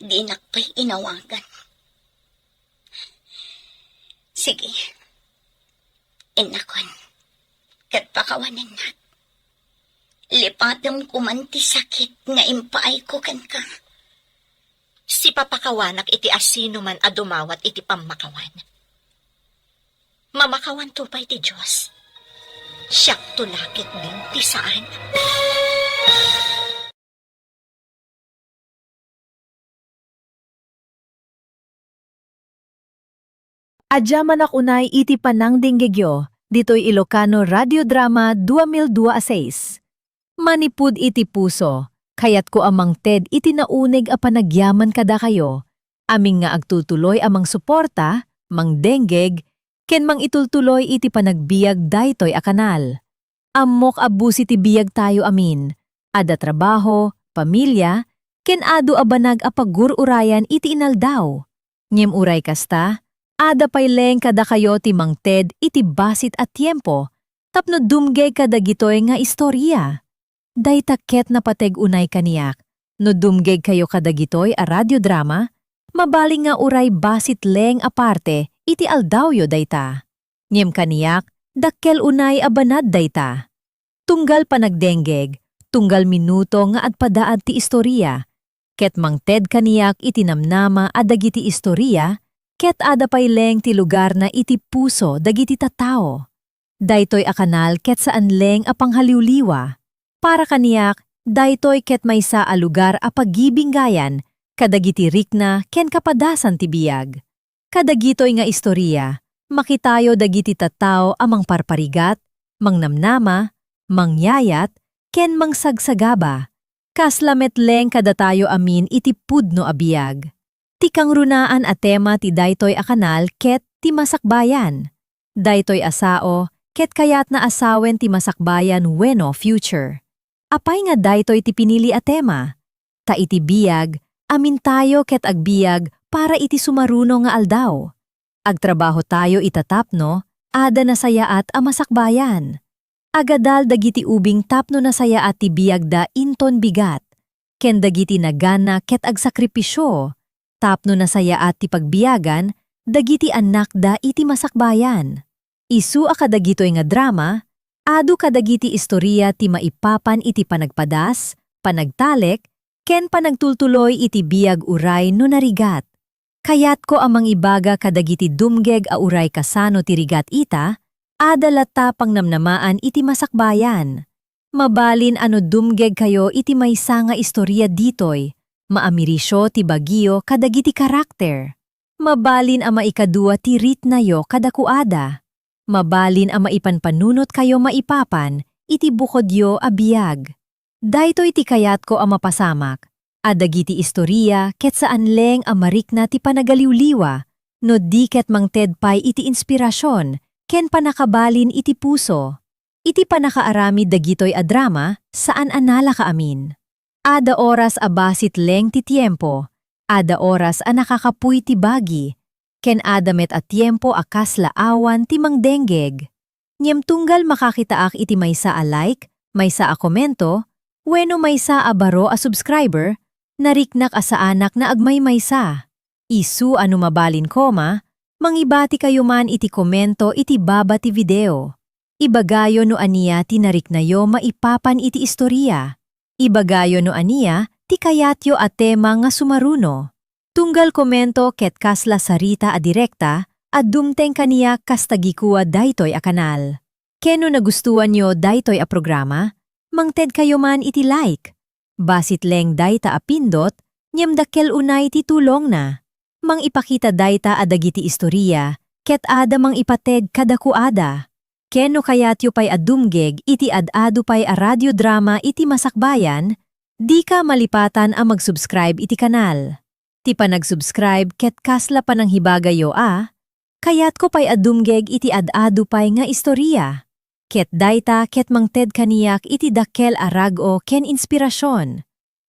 Dinak pay inawagan. Sige. Innakon, ket pakawanennak. Lipatem koman ti sakit nga impaayko kenka. Sipapakawanak iti asinoman a dumawat iti pammakawan. Mamakawanto pay ti Dios. Siakto la ketdin ti saan. Adda manak unay iti panangdenggegyo ditoy Ilocano Radio Drama dua mil dua a seis. Manipud iti puso, kayatko a mangted iti nauneg a panagyaman kadakayo, amin nga agtultuloy a mangsuporta, mangdenggeg, ken mangitultuloy iti panagbiag daytoy a kanal. Ammok a busi ti biagtayo amin, adda trabaho, pamilia, ken adu a banag a pagur-urayan iti inaldaw. Ngem uray kasta, adda pay laeng kadakayo ti mangted iti bassit a tiempo tapno dumngeg kadagitoy nga istoria. Dayta ket napateg unay kaniak, no dumngegkayo kadagitoy a radiodrama, mabalin nga uray bassit laeng a parte iti aldawyo dayta. Ngem kaniak, dakkel unay a banad dayta. Tunggal panagdenggeg, tunggal minuto nga agpadaad ti istoria, ket mangted kaniak iti namnama a dagiti istoria, ket adda pay laeng ti lugarna iti puso dagiti tattao. Daytoy a kanal ket saan laeng a panghaliwliwa. Para kaniak, daytoy ket maysa a lugar a pagibinggayan kadagiti rikna ken kapadasan ti biag. Kadagitoy nga istoria, makitayo dagiti tattao a mangparparigat, mangnamnama, mangyayat, ken mangsagsagaba. Kasla met laeng kadatayo amin iti pudno a biag. Ti kangrunaan a tema ti daytoy a kanal ket ti masakbayan. Daytoy a sao ket kayatna a sawen ti masakbayan wenno future. Apay nga daytoy ti pinili a tema? Ta iti biag, amintayo ket agbiag para iti sumaruno nga aldaw. Agtrabahotayo ita tapno adda nasayaat a masakbayan. Agadal dagiti ubing tapno nasayaat ti biagda inton bigat, ken dagiti nagana ket agsakripisio tapno nasayaat ti pagbiagan dagiti annakda iti masakbayan. Isu a kadagitoy nga drama, adu kadagiti istoria ti maipapan iti panagpadas, panagtalek, ken panagtultuloy iti biag uray no narigat. Kayatko a mangibaga kadagiti dumgeg a uray kasano ti rigat ita, adda latta pangnamnamaan iti masakbayan. Mabalin a no dumgegkayo iti maysa nga istorya ditoy, maamirisyo ti bagio kadagiti karakter. Mabalin a maikadua ti ritnayo kadakuada. Mabalin a maipanpanunotkayo maipapan iti bukodyo a biag. Daytoy ti kayatko a mapasamak, a dagiti istorya ket saan laeng a marikna ti panagaliwliwa, no di ket mangted pay iti inspirasion ken pannakabalin iti puso. Iti pannakaaramid dagitoy a drama, saan a nalaka amin. Adda oras a basit laeng ti tiempo, adda oras a nakakapuy ti bagi, ken adda met a tiempo a kasla awan ti mangdenggeg. Ngem tunggal makakitaak iti maysa a like, maysa a komento, wenno maysa a baro a subscriber, nariknak a saanak nga agmaymaysa. Isu a no mabalin koma, mangibatikayo man iti komento iti baba ti video. Ibagayo no ania ti nariknayo maipapan iti istorya. Ibagayo no ania ti kayatyo a tema nga sumaruno. Tunggal komento ket kasla sarita a direkta a dumteng kaniak kas tagikua daytoy a kanal. Ken no nagustuanyo daytoy a programa, mangtedkayo man iti like. Basit laeng dayta a pindot, ngem dakkel unay ti tulongna. Mangipakita dayta a dagiti istorya ket adda mangipateg kadakuada. Ken no kayatyo pay a dumgeg iti ad-adu pay a radiodrama iti masakbayan, dika malipatan a mag-subscribe iti kanal. Ti panagsubscribe ket kasla pananghibagayo a, kayatko pay a dumgeg iti ad-adu pay nga istorya. Ket dayta ket mangted kaniak iti dakkel a rag-o ken inspirasion.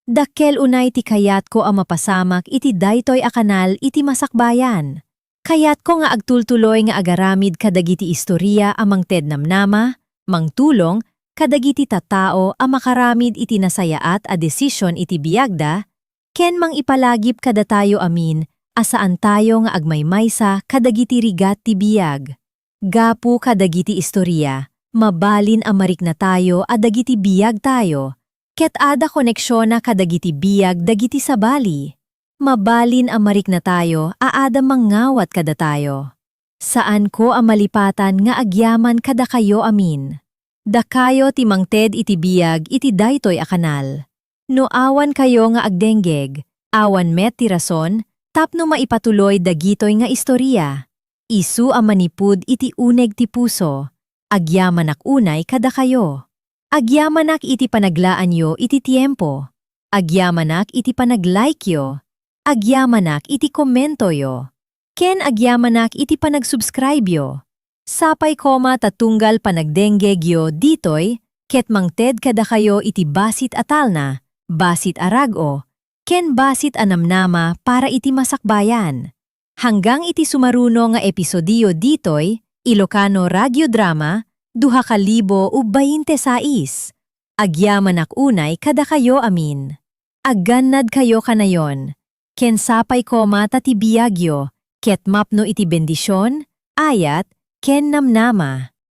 Dakkel unay ti kayatko a mapasamak iti daytoy a kanal iti masakbayan. Kayatko nga agtultuloy nga agaramid kadagiti istorya a mangted namnama, mangtulong kadagiti tattao a makaramid iti nasayaat a desisyon iti biagda, ken mangipalagip kadatayo amin a saantayo nga agmaymaysa kadagiti rigat ti biag. Gapu kadagiti istorya, mabalin a mariknatayo a dagiti biagtayo ket adda koneksiona kadagiti biag dagiti sabali. Mabalin a mariknatayo a adda mangngawat kadatayo. Saanko a malipatan nga agyaman kadakayo amin. Dakayo ti mangted iti biag iti daytoy a kanal. No awankayo nga agdenggeg, awan met ti rason tapno maipatuloy dagitoy nga istorya. Isu a manipud iti uneg ti puso, agyamanak unay kadakayo. Agyamanak iti panaglaanyo iti tiempo. Agyamanak iti panag-like-yo. Agyamanak iti komentoyo. Ken agyamanak iti panagsubscribe-yo. Sapay koma ta tunggal panagdenggegyo ditoy ket mangted kadakayo iti basit a talna, basit a rag-o, ken basit a namnama para iti masakbayan. Hanggang iti sumaruno nga episodio ditoy, Ilocano Radiodrama, duha ka libo ug bainte sais. Agyamanak unay kadakayo amin. Aggannadkayo kanayon, ken sapay koma ta ti biagyo ket mapno iti bendision, ayat, ken namnama.